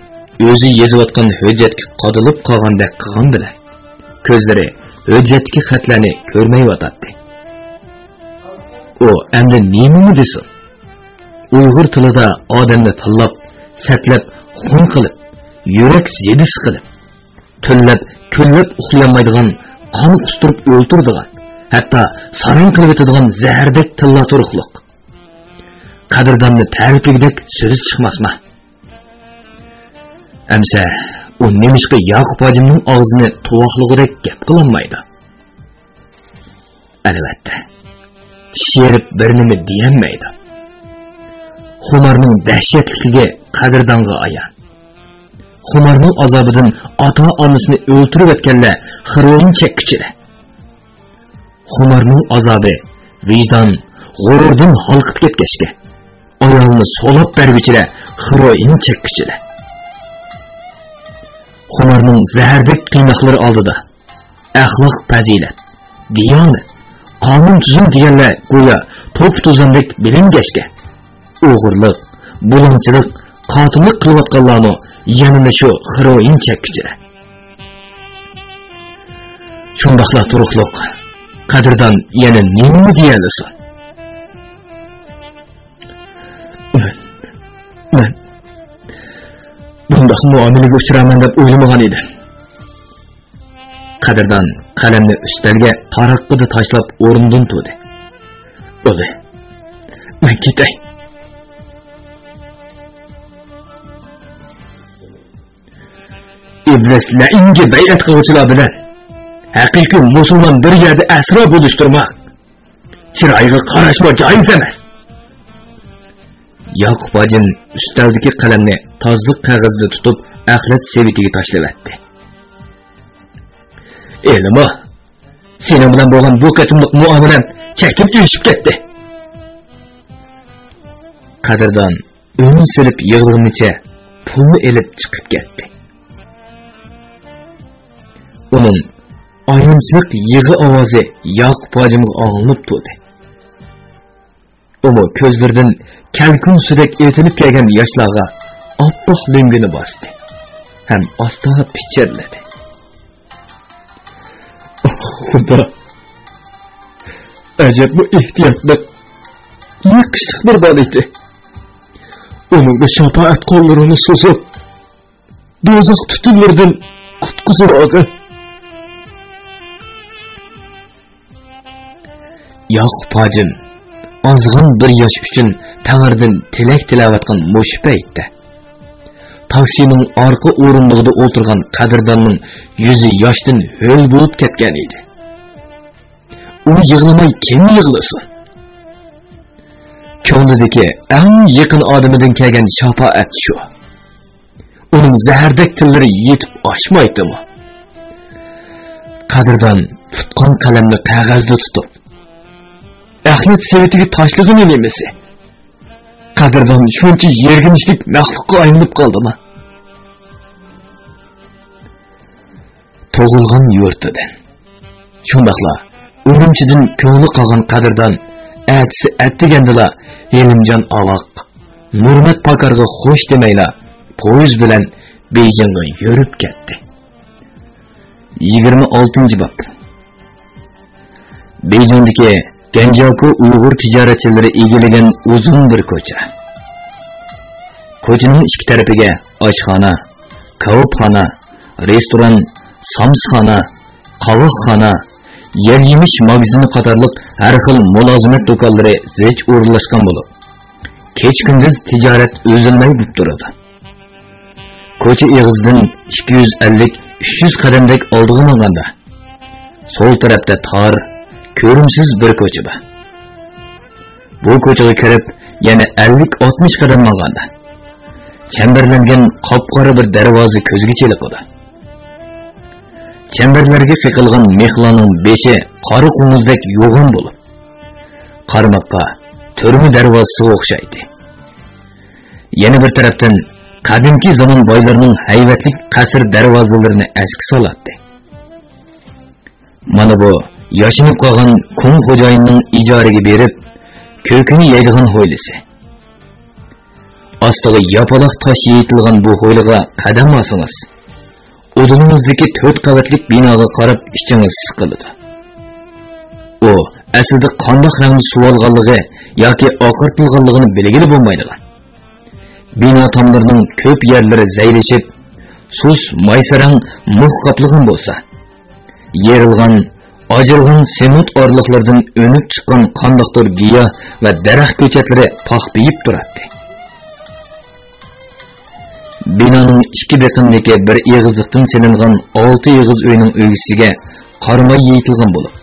ئۆزى يېزىۋاتقان ھۆججەتكە قادىلىپ قالغاندەك قىلغان بىلەن، كۆزلىرى ھۆججەتتىكى خەتلەرنى كۆرمەيۋاتاتتى. ئۇ ئەمدى نېمىمۇ دېسۇن؟ ئۇيغۇر تىلىدا ئادەمنى تىللاپ، سەتلەپ، خۇن قىلىپ، يۈرەك زېدىسى قىلىپ، تۈنلەپ، كۈنلەپ ئۇخلىيالمايدىغان، قان قۇستۇرۇپ ئۆلتۈرىدىغان، ھەتتا ساراڭ قىلىۋېتىدىغان زەھەردەك تىللا تۇرۇقلۇق. قەدىرداننى تەرىپلىگۈدەك سۆز چىقماسما؟ ئەمسە ئۇ نېمىشقا ياقۇپ ھاجىمنىڭ ئاغزىنى تۇۋاقلىغۇدەك گەپ قىلالمايدۇ؟ ئەلۋەتتە، چىش يېرىپ بىر نېمە دېيەلمەيدۇ. خۇمارنىڭ دەھشەتلىكلىكى قەدىردانغا ئايان. خۇمارنىڭ ئازابىدىن ئاتا-ئانىسىنى ئۆلتۈرۈۋەتكەنلەر خىروئىن چەككۈچىلەر. خۇمارنىڭ ئازابى ۋىجدان، غۇرۇردىن ھالقىپ كەتكەچكە، ئايالىنى سولاپ بەرگۈچىلەر خىروئىن چەككۈچىلەر. خۇمارنىڭ زەھەردەك قىيناقلىرى ئالدىدا ئەخلاق، پەزىلەت، دىيانەت، قانۇن-تۈزۈم دېگەنلەر گويا توپا-توزاندەك بىلىنگەچكە، ئوغرىلىق، بۇلاڭچىلىق، قاتىللىق قىلىۋاتقانلارمۇ يەنىلا شۇ خىروئىن چەككۈچىلەر. شۇنداقلا تۇرۇقلۇق، قەدىردان يەنە نېمىنى دېيەلىسۇن؟ مەن، مەن بۇنداق مۇئامىلىگە ئۇچرايمەن دەپ ئويلىمىغان ئىدىم. قەدىردان قەلەمنى ئۈستەلگە تاراتقۇدا تاشلاپ ئورنىدىن تۇردى. بولدى، مەن كېتەي. ئىبلىس لەئىنگە بەيئەت قىلغۇچىلار بىلەن ھەقىقىي مۇسۇلمان بىر يەردە ئەسرا بولۇشتۇرماق، چىرايغا قاراشمۇ جايىز ئەمەس. ياقۇپ ھاجىم ئۈستەلدىكى قەلەمنى تازىلىق قەغىزىدە تۇتۇپ، ئەخلەت سېۋىتىگە تاشلىۋەتتى. ئېلىما، سېنىڭ بىلەن بولغان بۇ قېتىملىق مۇئامىلەم چەكتىن ئېشىپ كەتتى. قەدىردان ئۈن سېلىپ يىغلىغىنىچە پۇلنى ئېلىپ چىقىپ كەتتى. ئۇنىڭ ئايانچلىق يىغا ئاۋازى ياقۇپ ھاجىمغا ئاڭلىنىپ تۇردى. ئۇمۇ كۆزلىرىدىن كەلكۈن سۇدەك ئېتىلىپ كەلگەن ياشلارغا ئاپئاق لۆڭگىنى باستى ھەم ئاستا پىچىرلىدى. ئاھ، خۇدا! ئەجەبمۇ ئېھتىياتلىق، يېقىشلىق بىر بالا ئىدى. ئۇنىڭغا شاپائەت قوللىرىنى سوزۇپ، دوزاخ تۈتۈنلىرىدىن قۇتقۇزۇۋالغىن. ياقۇپ ھاجىم ئازغىنە بىر ياش ئۈچۈن تەڭرىدىن تىلەك تىلەۋاتقان مۇشۇ پەيتتە، تاكسىنىڭ ئارقا ئورۇندۇقىدا ئولتۇرغان قەدىرداننىڭ يۈزى ياشتىن ھۆل بولۇپ كەتكەن ئىدى. ئۇ يىغلىماي كىم يىغلىسۇن؟ كۆڭلىدىكى ئەڭ يېقىن ئادىمىدىن كەلگەن شاپائەت شۇ. ئۇنىڭ زەھەردەك تىللىرى يېتىپ ئاشمايتتىمۇ؟ قەدىردان تۇتقان قەلەمنى قەغەزدە تۇتۇپ، ئەخلەت سېۋىتىگە تاشلىغىنى نېمىسى؟ قەدىردان شۇنچە يىرگىنچلىك مەخلۇققا ئايلىنىپ قالدىما؟ تۇغۇلغان يۇرتىدىن، شۇنداقلا ئۈرۈمچىدىن كۆڭلى قالغان قەدىردان ئەتىسى ئەتىگەندىلا ھېلىمجان ئاۋاق، نۇرمەت پاكارغا خوش دېمەيلا، پويىز بىلەن بېيجىڭغا يۈرۈپ كەتتى. يىگىرمە ئالتىنچى باب. بېيجىڭدىكى گەنجياكۇ ئۇيغۇر تىجارەتچىلىرى ئىگىلىگەن ئۇزۇن بىر كوچا. كوچىنىڭ ئىككى تەرىپىگە ئاشخانا، كاۋاپخانا، رېستوران، سامسىخانا، قاۋاقخانا، يەل-يېمىش ماگىزىنى قاتارلىق ھەر خىل مۇلازىمەت دۇكانلىرى زىچ ئورۇنلاشقان بولۇپ، كېچە-كۈندۈز تىجارەت ئۈزۈلمەي بولۇپ تۇرىدۇ. كوچا ئېغىزىدىن ئىككى يۈز ئەللىك، ئۈچ يۈز قەدەمدەك ئالدىغا ماڭغاندا، سول تەرەپتە تار، كۆرۈمسىز بىر كوچا بار. بۇ كوچىغا كىرىپ، يەنە ئەللىك، ئاتمىش قەدەم ماڭغاندا، چەمبەرلەنگەن قاپقارا بىر دەرۋازا كۆزگە چېلىقىدۇ. چەمبەرلەرگە قېقىلغان مىخلارنىڭ بېشى قارا قوڭۇزدەك يوغان بولۇپ، قارىماققا تۈرمە دەرۋازىسىغا ئوخشايتتى. يەنە بىر تەرەپتىن، قەدىمكى زامان بايلىرىنىڭ ھەيۋەتلىك قەسىر دەرۋازىلىرىنى ئەسكە سالاتتى. مانا بۇ ياشىنىپ قالغان كۇڭ خوجايىننىڭ ئىجارىگە بېرىپ، كۆكىنى يەيدىغان ھويلىسى. ئاستىغا ياپىلاق تاش يېيىتىلغان بۇ ھويلىغا قەدەم باسسىڭىز، ئۇدۇلىڭىزدىكى تۆت قەۋەتلىك بىناغا قاراپ ئىچىڭىز سىقىلىدۇ. ئۇ ئەسلىدە قانداق رەڭدە سۇۋالغانلىقى ياكى ئاقارتىلغانلىقىنى بىلگىلى بولمايدىغان. بىنا تاملىرىنىڭ كۆپ يەرلىرى زەيلىشىپ، سۇس مايسا رەڭ مۇخ قاپلىغان بولسا، يېرىلغان، ئاجرىغان سېمونت ئارىلىقلىرىدىن ئۈنۈپ چىققان قانداقتۇر گىياھ ۋە دەرەخ كۆچەتلىرى پاخپىيىپ تۇراتتى. بىنانىڭ ئىككى بېقىنىدىكى بىر ئېغىزلىقتىن سېلىنغان ئالتە ئېغىز ئۆينىڭ ئۆگزىسىگە قاراماي يېيىتىلغان بولۇپ،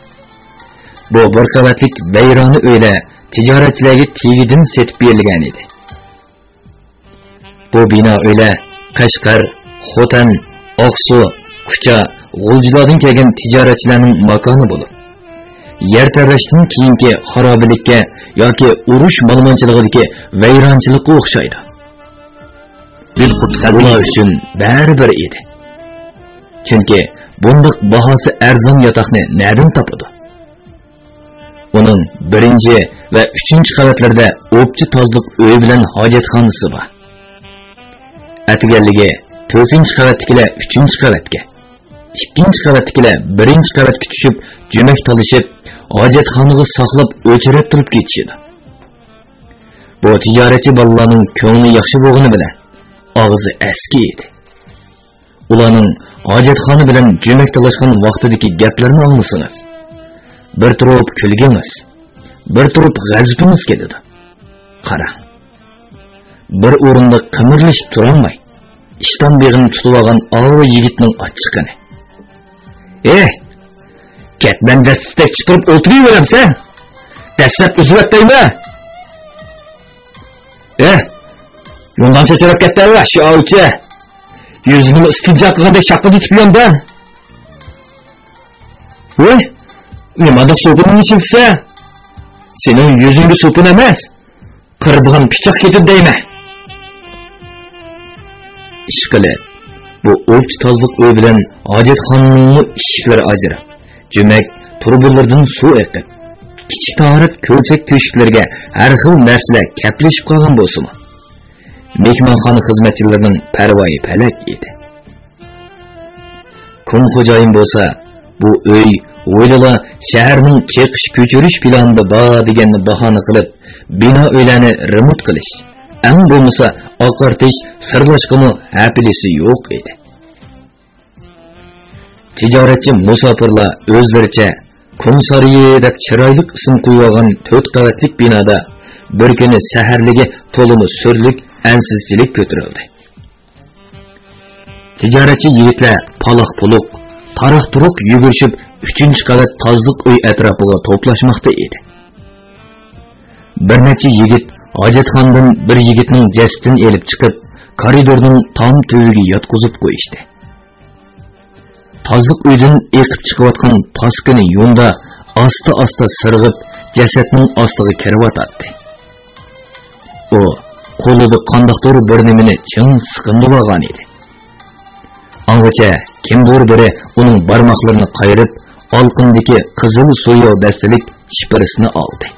بۇ بىر قەۋەتلىك ۋەيرانە ئۆيلەر تىجارەتچىلەرگە تېگىدىن سېتىپ بېرىلگەنىدى. بۇ بىنا ئۆيلەر قەشقەر، خوتەن، ئاقسۇ، كۇچا، غۇلجىلاردىن كەلگەن تىجارەتچىلەرنىڭ ماكانى بولۇپ، يەر تەۋرەشتىن كېيىنكى خارابىلىككە ياكى ئۇرۇش مالىمانچىلىقىدىكى ۋەيرانچىلىققا ئوخشايدۇ. ئۇلار ئۈچۈن بەرىبىر ئىدى. چۈنكى بۇنداق باھاسى ئەرزان ياتاقنى نەدىن تاپىدۇ؟ ئۇنىڭ بىرىنچى ۋە ئۈچىنچى قەۋەتلىرىدە ئوپچە تازىلىق ئۆي بىلەن ھاجەتخانىسى بار. ئەتىگەنلىكى تۆتىنچى قەۋەتتىكىلەر ئۈچىنچى قەۋەتكە، ئىككىنچى قەۋەتتىكىلەر بىرىنچى قەۋەتكە چۈشۈپ، جۈمەك تالىشىپ، ھاجەتخانىغا ساقلاپ ئۆچرەت تۇرۇپ كېتىشىدۇ. بۇ تىجارەتچى بالىلارنىڭ كۆڭلى ياخشى بولغىنى بىلەن، ئاغزى ئەسكى ئىدى. ئۇلارنىڭ ھاجەتخانا بىلەن جۈمەك تالاشقان ۋاقتىدىكى گەپلىرىنى ئاڭلىسىڭىز، بىر تۇرۇپ كۈلگىڭىز، بىر تۇرۇپ غەزىپىڭىز كېلىدۇ. قاراڭ، بىر ئورۇندا قىمىرلىشىپ تۇرالماي، ئىشتان بېغىنى تۇتۇۋالغان ئاۋۇ يىگىتنىڭ ئاچچىقىنى. ئېھ، كەتمەن دەستىدەك چىقىرىپ ئولتۇرۇۋېرەمسەن؟ دەسسەپ ئۈزۈۋەت دەيمەن. ئېھ، يۇنداڭ چاچراپ كەتتى ھە شۇ ئاۋچى. يۈزىنىمۇ ئىستىنجا قىلغاندەك شاققىلدىتىپ يۈرۈڭدە. ۋوي، نېمانداق سوپۇننى ئىچىلسە؟ سېنىڭ يۈزۈڭگە سوپۇن ئەمەس، قىرىدىغان پىچاق كېتىدۇ دەيمەن. ئىشقىلىپ، بۇ ئوپچە تازىلىق ئۆي بىلەن ھاجەتخانىنىڭمۇ ئىشىكلىرى ئاجراپ، جۈمەك تۇرۇبىلىرىدىن سۇ ئېقىپ، كىچىك تاھارەت كۆلچەك تۆشۈكلىرىگە ھەر خىل نەرسىلەر كەپلىشىپ قالغان بولسىمۇ، مېھمانخانا خىزمەتچىلىرىنىڭ پەرۋايى پەلەك ئىدى. كۇڭ خوجايىن بولسا، بۇ ئۆي ھويلىلار شەھەرنىڭ چېقىش كۆچۈرۈش پىلانىدا بار دېگەننى باھانە قىلىپ، بىنا ئۆيلەرنى رېمونت قىلىش، ئەڭ بولمىسا ئاقارتىش، سىرلاشقىمۇ ھەپىلىسى يوق ئىدى. تىجارەتچى مۇساپىرلار ئۆزلىرىچە كۇڭ سارىيى دەپ چىرايلىق ئىسىم قويۇۋالغان تۆت قەۋەتلىك بىنادا بىر كۈنى سەھەرلىكى تولىمۇ سۈرلۈك، ئەنسىزچىلىك كۆتۈرۈلدى. تىجارەتچى يىگىتلەر پالاق-پۇلۇق، تاراق-تۇرۇق يۈگۈرۈشۈپ، ئۈچىنچى قەۋەت تازىلىق ئۆي ئەتراپىغا توپلاشماقتا ئىدى. بىر نەچچە يىگىت ھاجەتخانىدىن بىر يىگىتنىڭ جەسىتىنى ئېلىپ چىقىپ، كارىدورنىڭ تام تۈۋىگە ياتقۇزۇپ قويۇشتى. تازىلىق ئۆيدىن ئېقىپ چىقىۋاتقان پاسكىنا يۇندا ئاستا-ئاستا سىرغىپ، جەسەتنىڭ ئاستىغا كىرىۋاتاتتى. ئۇ قولىدا قانداقتۇر بىر نېمىنى چىڭ سىقىندۇرۇۋالغان ئىدى. ئاڭغىچە كىمدۇر بىرى ئۇنىڭ بارماقلىرىنى قايرىپ، ئالىقىندىكى قىزىل سويا دەستىلىك شپرىسنى ئالدى.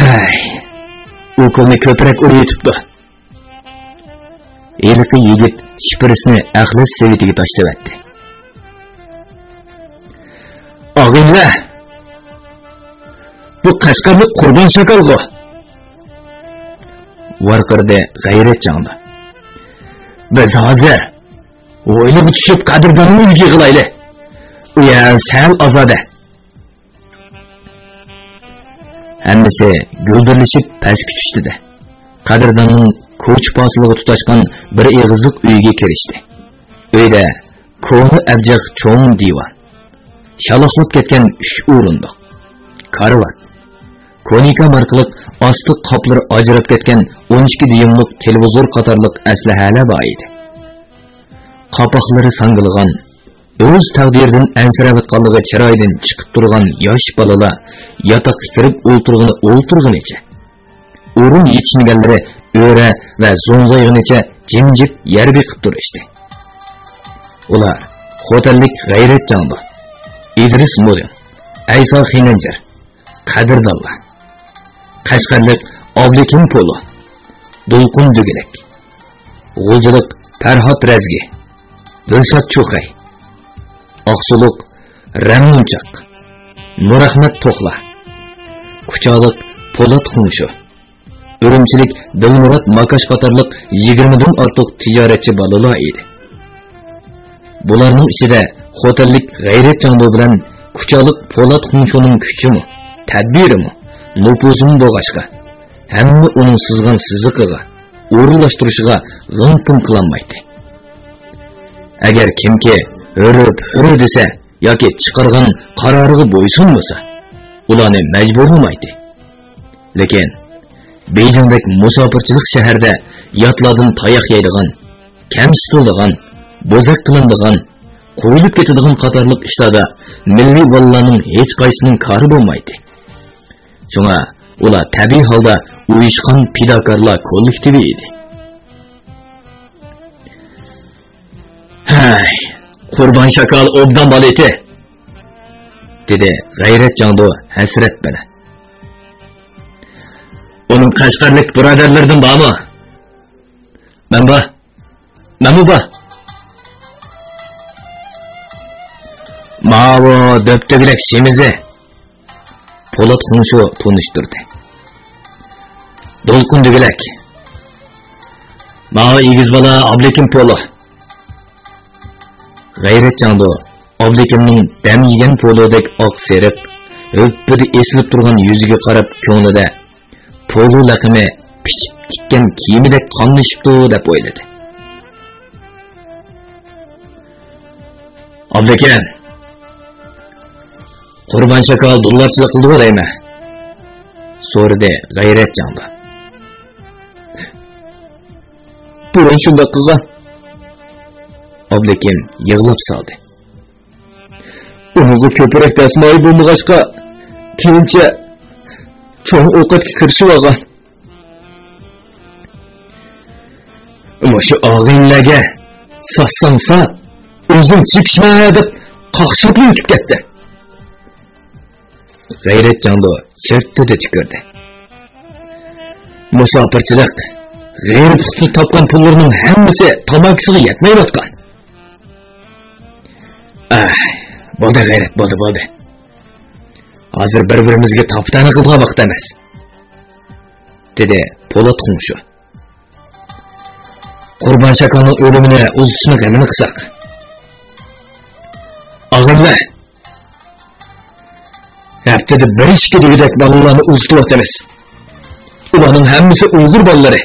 ھەي، ئوكۇلنى كۆپرەك ئۇرۇۋېتىپتۇ. ھېلىقى يىگىت شپرىسنى ئەخلەت سېۋىتىگە تاشلىۋەتتى. ئاغىنىلەر، بۇ قەشقەرلىك قۇربان شاكالغۇ! ۋارقىرىدى غەيرەتچان. بىز ھازىر ھويلىغا چۈشۈپ قەدىرداننىڭ ئۆيىگە يىغىلايلى. ئۇ يەر سەل ئازادە. ھەممىسى گۈلدۈرلىشىپ پەسكە چۈشتى-دە، قەدىرداننىڭ كوچا پاسىلىغا تۇتاشقان بىر ئېغىزلىق ئۆيىگە كىرىشتى. ئۆيدە كونا ئەبجەق چوڭ دىۋان، شالاقلاپ كەتكەن ئۈچ ئورۇندۇق، كارىۋات، كونىكا ماركىلىق ئاستى قاپلىرى ئاجراپ كەتكەن ئون ئىككى دىيۇملۇق تېلېۋىزور قاتارلىق ئەسلىھەلەر بار ئىدى. قاپاقلىرى ساڭگىلىغان، ئۆز تەقدىرىدىن ئەنسىرەۋاتقانلىقى چىرايىدىن چىقىپ تۇرغان ياش بالىلار ياتاققا كىرىپ ئولتۇرغىنى ئولتۇرغىنىچە، ئورۇن يېتىشمىگەنلىرى ئۆرە ۋە زوڭزايغىنىچە جىمجىت يەر بېقىپ تۇرۇشتى. ئۇلار خوتەنلىك غەيرەتچانبۇ، ئىدرىس مودېڭ، ئەيسا خېنەنجەر، قەدىردانلار. قەشقەرلىك ئابلىكىم پولۇ، دولقۇن دۆگىلەك. غۇلجىلىق پەرھات رەزگى، دىلشات چوخەي. ئاقسۇلۇق رەم مونچاق، نۇرئەخمەت توخلا. كۇچالىق پولات خۇڭشۇ. ئۈرۈمچىلىك دىلمۇرات ماكاش قاتارلىق يىگىرمىدىن ئارتۇق تىجارەتچى بالىلار ئىدى. بۇلارنىڭ ئىچىدە خوتەنلىك غەيرەت جاڭدۇ بىلەن كۇچالىق پولات خۇڭشۇنىڭ كۈچىمۇ، تەدبىرىمۇ، نوپۇزىمۇ بولغاچقا، ھەممە ئۇنىڭ سىزغان سىزىقىغا، ئورۇنلاشتۇرۇشىغا غىڭ-پىڭ قىلالمايتتى. ئەگەر كىمكى ھۆرۈپ ھۆرە دېسە ياكى چىقارغان قارارىغا بويسۇنمىسا، ئۇلارنى مەجبۇرلىمايتتى. لېكىن بېيجىڭدەك مۇساپىرچىلىق شەھەردە ياتلاردىن تاياق يەيدىغان، كەمسىتىلىدىغان، بوزەك قىلىنىدىغان، قويۇلۇپ كېتىدىغان قاتارلىق ئىشلاردا مىللىي بالىلارنىڭ ھېچقايسىنىڭ كارى بولمايتتى. شۇڭا ئۇلار تەبىئىي ھالدا ئۇيۇشقان پىداكارلار كوللېكتىۋى ئىدى. ھەي، قۇربان شاكال ئوبدان بالا ئىدى، دېدى غەيرەت جاڭدۇ ھەسرەت بىلەن. ئۇنىڭ قەشقەرلىك بۇرادەرلىرىدىن بارمۇ؟ مەن بار. مەنمۇ بار. ماۋۇ دۆپدۆگىلەك سېمىزى. پولات خۇڭشۇ تونۇشتۇردى. دولقۇن دۆگىلەك. ماۋۇ ئېگىز بالا ئابلىكىم پولۇ. غەيرەت جاڭدۇ ئابلىكىمنىڭ دەم يېگەن پولۇدەك ئاق سېرىق، ھۈپپىدە ئېسىلىپ تۇرغان يۈزىگە قاراپ كۆڭلىدە پولۇ لەقىمى پىچىپ تىككەن كىيىمىدەك قاملىشىپتۇ دەپ ئويلىدى. ئابلىكىم، قۇربان شاكال دۇللارچىلىق قىلدىغۇ دەيمەن؟ سورىدى غەيرەت جاڭدۇ. بۇرۇن شۇنداق قىلغان. ئابلىكىم يىغلاپ سالدى. ئۇنىڭغا كۆپرەك دەسمايە بولمىغاچقا، كېيىنچە چوڭ ئوقەتكە كىرىشىۋالغان. مۇشۇ ئاغىنىلەرگە ساتساڭ سات، ئۆزۈڭ چېكىشمە دەپ قاقشاپلا ئۆتۈپ كەتتى. غەيرەت جاڭدۇ چىرتىدە تۈكۈردى. مۇساپىرچىلىق، غېرىبلىقتا تاپقان پۇللىرىنىڭ ھەممىسى تاماكىسىغا يەتمەيۋاتقان. ئەھ، بولدى غەيرەت، بولدى، بولدى. ھازىر بىر-بىرىمىزگە تاپا-تەنە قىلىدىغان ۋاقىت ئەمەس، دېدى پولات خۇڭشۇ. قۇربان شاكالنىڭ ئۆلۈمىنى ئۇزىتىشنىڭ غېمىنى قىلساق. ئاغىنىلەر، ھەپتىدە بىر-ئىككى دېگۈدەك بالىلارنى ئۇزىتىۋاتىمىز. ئۇلارنىڭ ھەممىسى ئۇيغۇر بالىلىرى.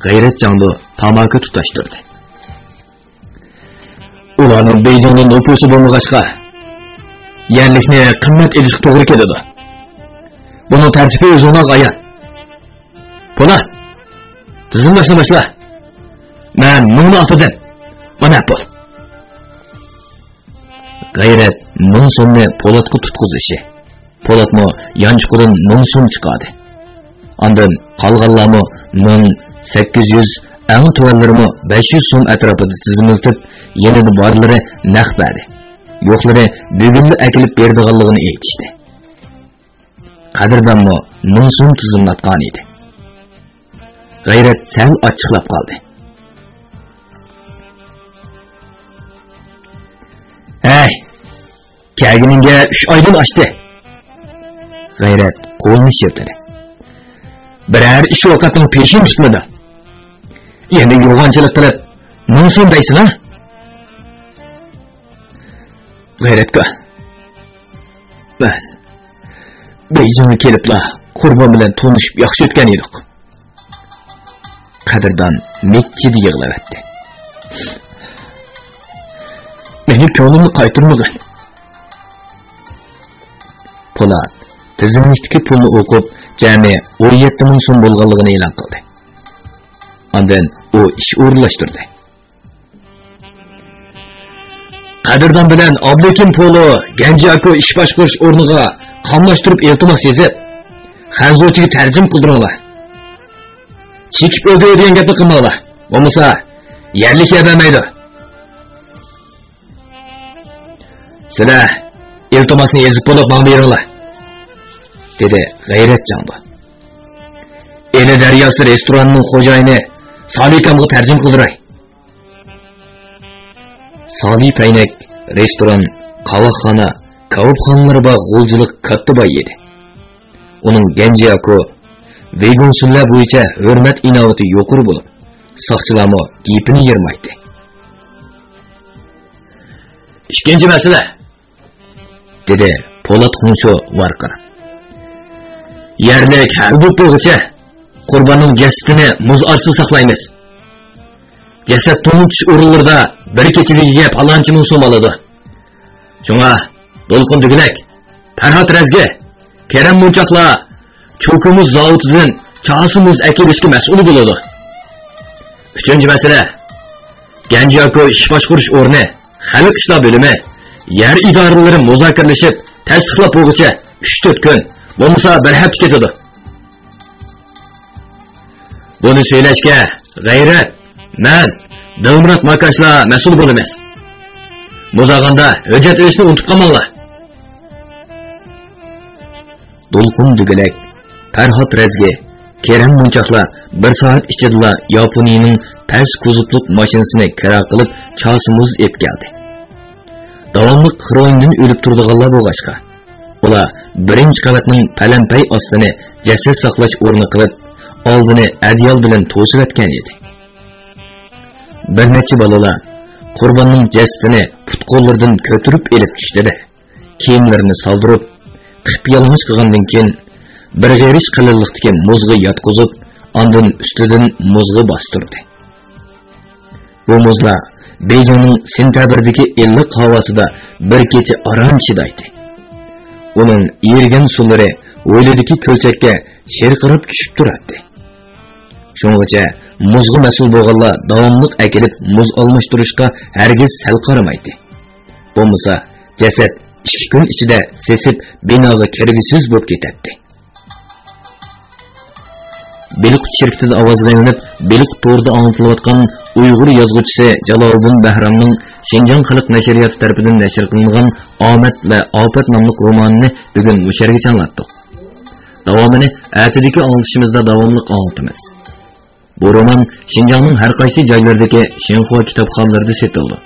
غەيرەت جاڭدۇ تاماكا تۇتاشتۇردى. ئۇلارنىڭ بېيجىڭدا نوپۇسى بولمىغاچقا، يەرلىكنى قىممەت ئېلىشقا توغرا كېلىدۇ. بۇنىڭ تەرتىپى ئۆزۈڭلارغا ئايان. پولات، تىزىملاشنى باشلا. مەن مىڭنى ئاتىدىم. مانا پۇل. غەيرەت مىڭ سومنى پولاتقا تۇتقۇزۇشى. پولاتمۇ يانچۇقىدىن مىڭ سوم چىقاردى. ئاندىن قالغانلارمۇ مىڭ، سەككىز يۈز، ئەڭ تۆۋەنلىرىمۇ بەش يۈز سوم ئەتراپىدا تىزىملىتىپ، يېنىدا بارلىرى نەق بەردى. يوقلىرى بۈگۈنلا ئەكېلىپ بېرىدىغانلىقىنى ئېيتىشتى. قەدىردانمۇ مىڭ سوم تىزىملاتقان ئىدى. غەيرەت سەل ئاچچىقلاپ قالدى. ھەي، كەلگىنىڭگە ئۈچ ئايدىن ئاشتى. غەيرەت قولىنى شىلتىدى. بىرەر ئىش ئوقەتنىڭ پېشىنى تۇتمىدىڭ. يەنە يوغانچىلىق قىلىپ، مىڭ سوم دەيسىلە؟ غەيرەتكا، مەن بېيجىڭغا كېلىپلا قۇربان بىلەن تونۇشۇپ ياخشى ئۆتكەن ئىدۇق. قەدىردان مىچچىدە يىغلاۋەتتى. مېنىڭ كۆڭلۈمنى قايتۇرمىغىن. پولات تىزىملىكتىكى پۇلنى ئوقۇپ، جەمئىي ئون يەتتە مىڭ سوم بولغانلىقىنى ئېلان قىلدى. ئاندىن ئۇ ئىش ئورۇنلاشتۇردى. قەدىردان بىلەن ئابلىكىم پولۇ گەنجىياكۇ ئىش باشقۇرۇش ئورنىغا قاملاشتۇرۇپ ئىلتىماس يېزىپ، خەنزۇچىگە تەرجىمە قىلدۇرۇڭلار. چېكىپ ئۆلتۈرۈۋېتىدىغان گەپنى قىلماڭلار. بولمىسا، يەرلىك يەر بەرمەيدۇ. سىلەر ئىلتىماسنى يېزىپ بولۇپ ماڭا بېرىڭلار، دېدى غەيرەت جاڭدۇ. ئىلى دەرياسى رېستورانىنىڭ خوجايىنى سالىكامغا تەرجىمە قىلدۇراي. سالى پەينەك رېستوران، قاۋاقخانا، كاۋاپخانىلىرى بار غۇلجىلىق كاتتا باي ئىدى. ئۇنىڭ گەنجى ئاكو ۋېگونسۇنلار بويىچە ھۆرمەت ئىناۋىتى يۇقىرى بولۇپ، ساقچىلارمۇ گېپىنى يىرمايتتى. ئىككىنچى مەسىلە، دېدى پولات خۇڭشو ۋارقىراپ. يەرلىك ھەر بوغچە قۇرباننىڭ جەسىتىنى مۇز ئاستىدا ساقلايمىز. جەسەت توڭلىتىش ئورۇنلىرىدا بىر كېچىلىكىگە پالانچە مىڭ سوم ئالىدۇ. شۇڭا دولقۇن دۈگىلەك، پەرھات رەزگى، كېرەم مونچاقلار چوكىمۇز زاۋۇتىدىن چاسا مۇز ئەكېلىشكە مەسئۇل بولىدۇ. ئۈچىنچى مەسىلە، گەنجى ئاكو ئىش باشقۇرۇش ئورنى، خەلق ئىشلار بۆلۈمى، يەر ئىدارىلىرى مۇزاكىرىلىشىپ، تەستىقلاپ بولغۇچە ئۈچ تۆت كۈن، بولمىسا بىر ھەپتە كېتىدۇ. بۇنى سۆزلەشكە غەيرەت، مەن، دىلمۇرات ماكاشلار مەسئۇل بولىمىز. مۇز ئالغاندا ھۆججەت ئېلىشنى ئۇنتۇپ قالماڭلار. دولقۇن دۈگىلەك، پەرھات رەزگى، كېرەم مونچاقلار بىر سائەت ئىچىدىلا ياپونىيىنىڭ پەس كوزۇپلۇق ماشىنىسىنى كىرا قىلىپ، چاسا مۇز ئېلىپ كەلدى. داۋاملىق خىروئىندىن ئۆلۈپ تۇرىدىغانلار بولغاچقا، ئۇلار بىرىنچى قەۋەتنىڭ پەلەمپەي ئاستىنى جەسەت ساقلاش ئورنى قىلىپ، ئالدىنى ئەدىيال بىلەن توسۇۋەتكەن ئىدى. بىر نەچچە بالىلار قۇرباننىڭ جەسىتىنى پۇت-قوللىرىدىن كۆتۈرۈپ ئېلىپ چۈشتى-دە، كىيىملىرىنى سالدۇرۇپ، قىپيالىڭاچ قىلغاندىن كېيىن، بىر غېرىش قېلىنلىقتىكى مۇزغا ياتقۇزۇپ، ئاندىن ئۈستىدىن مۇزغا باستۇردى. بۇ مۇزلار بېيجىڭنىڭ سېنتەبىردىكى ئىللىق ھاۋاسىدا بىر كېچە ئاران چىدايتتى. ئۇنىڭ ئېرىگەن سۇلىرى ھويلىدىكى كۆلچەككە شىرقىراپ چۈشۈپ تۇراتتى. شۇڭغىچە مۇزغا مەسئۇل بولغانلار داۋاملىق ئەكېلىپ مۇز ئالماشتۇرۇشقا ھەرگىز سەل قارىمايتتى. بولمىسا جەسەت ئىككى كۈن ئىچىدە سېسىپ، بىناغا كىرگۈسىز بولۇپ كېتەتتى. بېلىققۇت شىركىتىدە ئاۋازغا ئېلىنىپ، بېلىققۇت تورىدا ئاڭلىتىلىۋاتقان ئۇيغۇر يازغۇچىسى جالالىدىن بەھرامنىڭ شىنجاڭ خەلق نەشرىياتى تەرىپىدىن نەشر قىلىنغان ئامەت ۋە ئاپەت ناملىق رومانىنى بۈگۈن مۇشۇ يەرگىچە ئاڭلاتتۇق. داۋامىنى ئەتىدىكى ئاڭلىتىشىمىزدا داۋاملىق ئاڭلىتىمىز. بۇ رومان شىنجاڭنىڭ ھەر قايسى جايلىرىدىكى شىنخۇا كىتابخانىلىرىدا سېتىلىدۇ.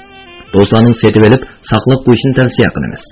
دوستلارنىڭ سېتىۋېلىپ ساقلاپ قويۇشىنى تەۋسىيە قىلىمىز.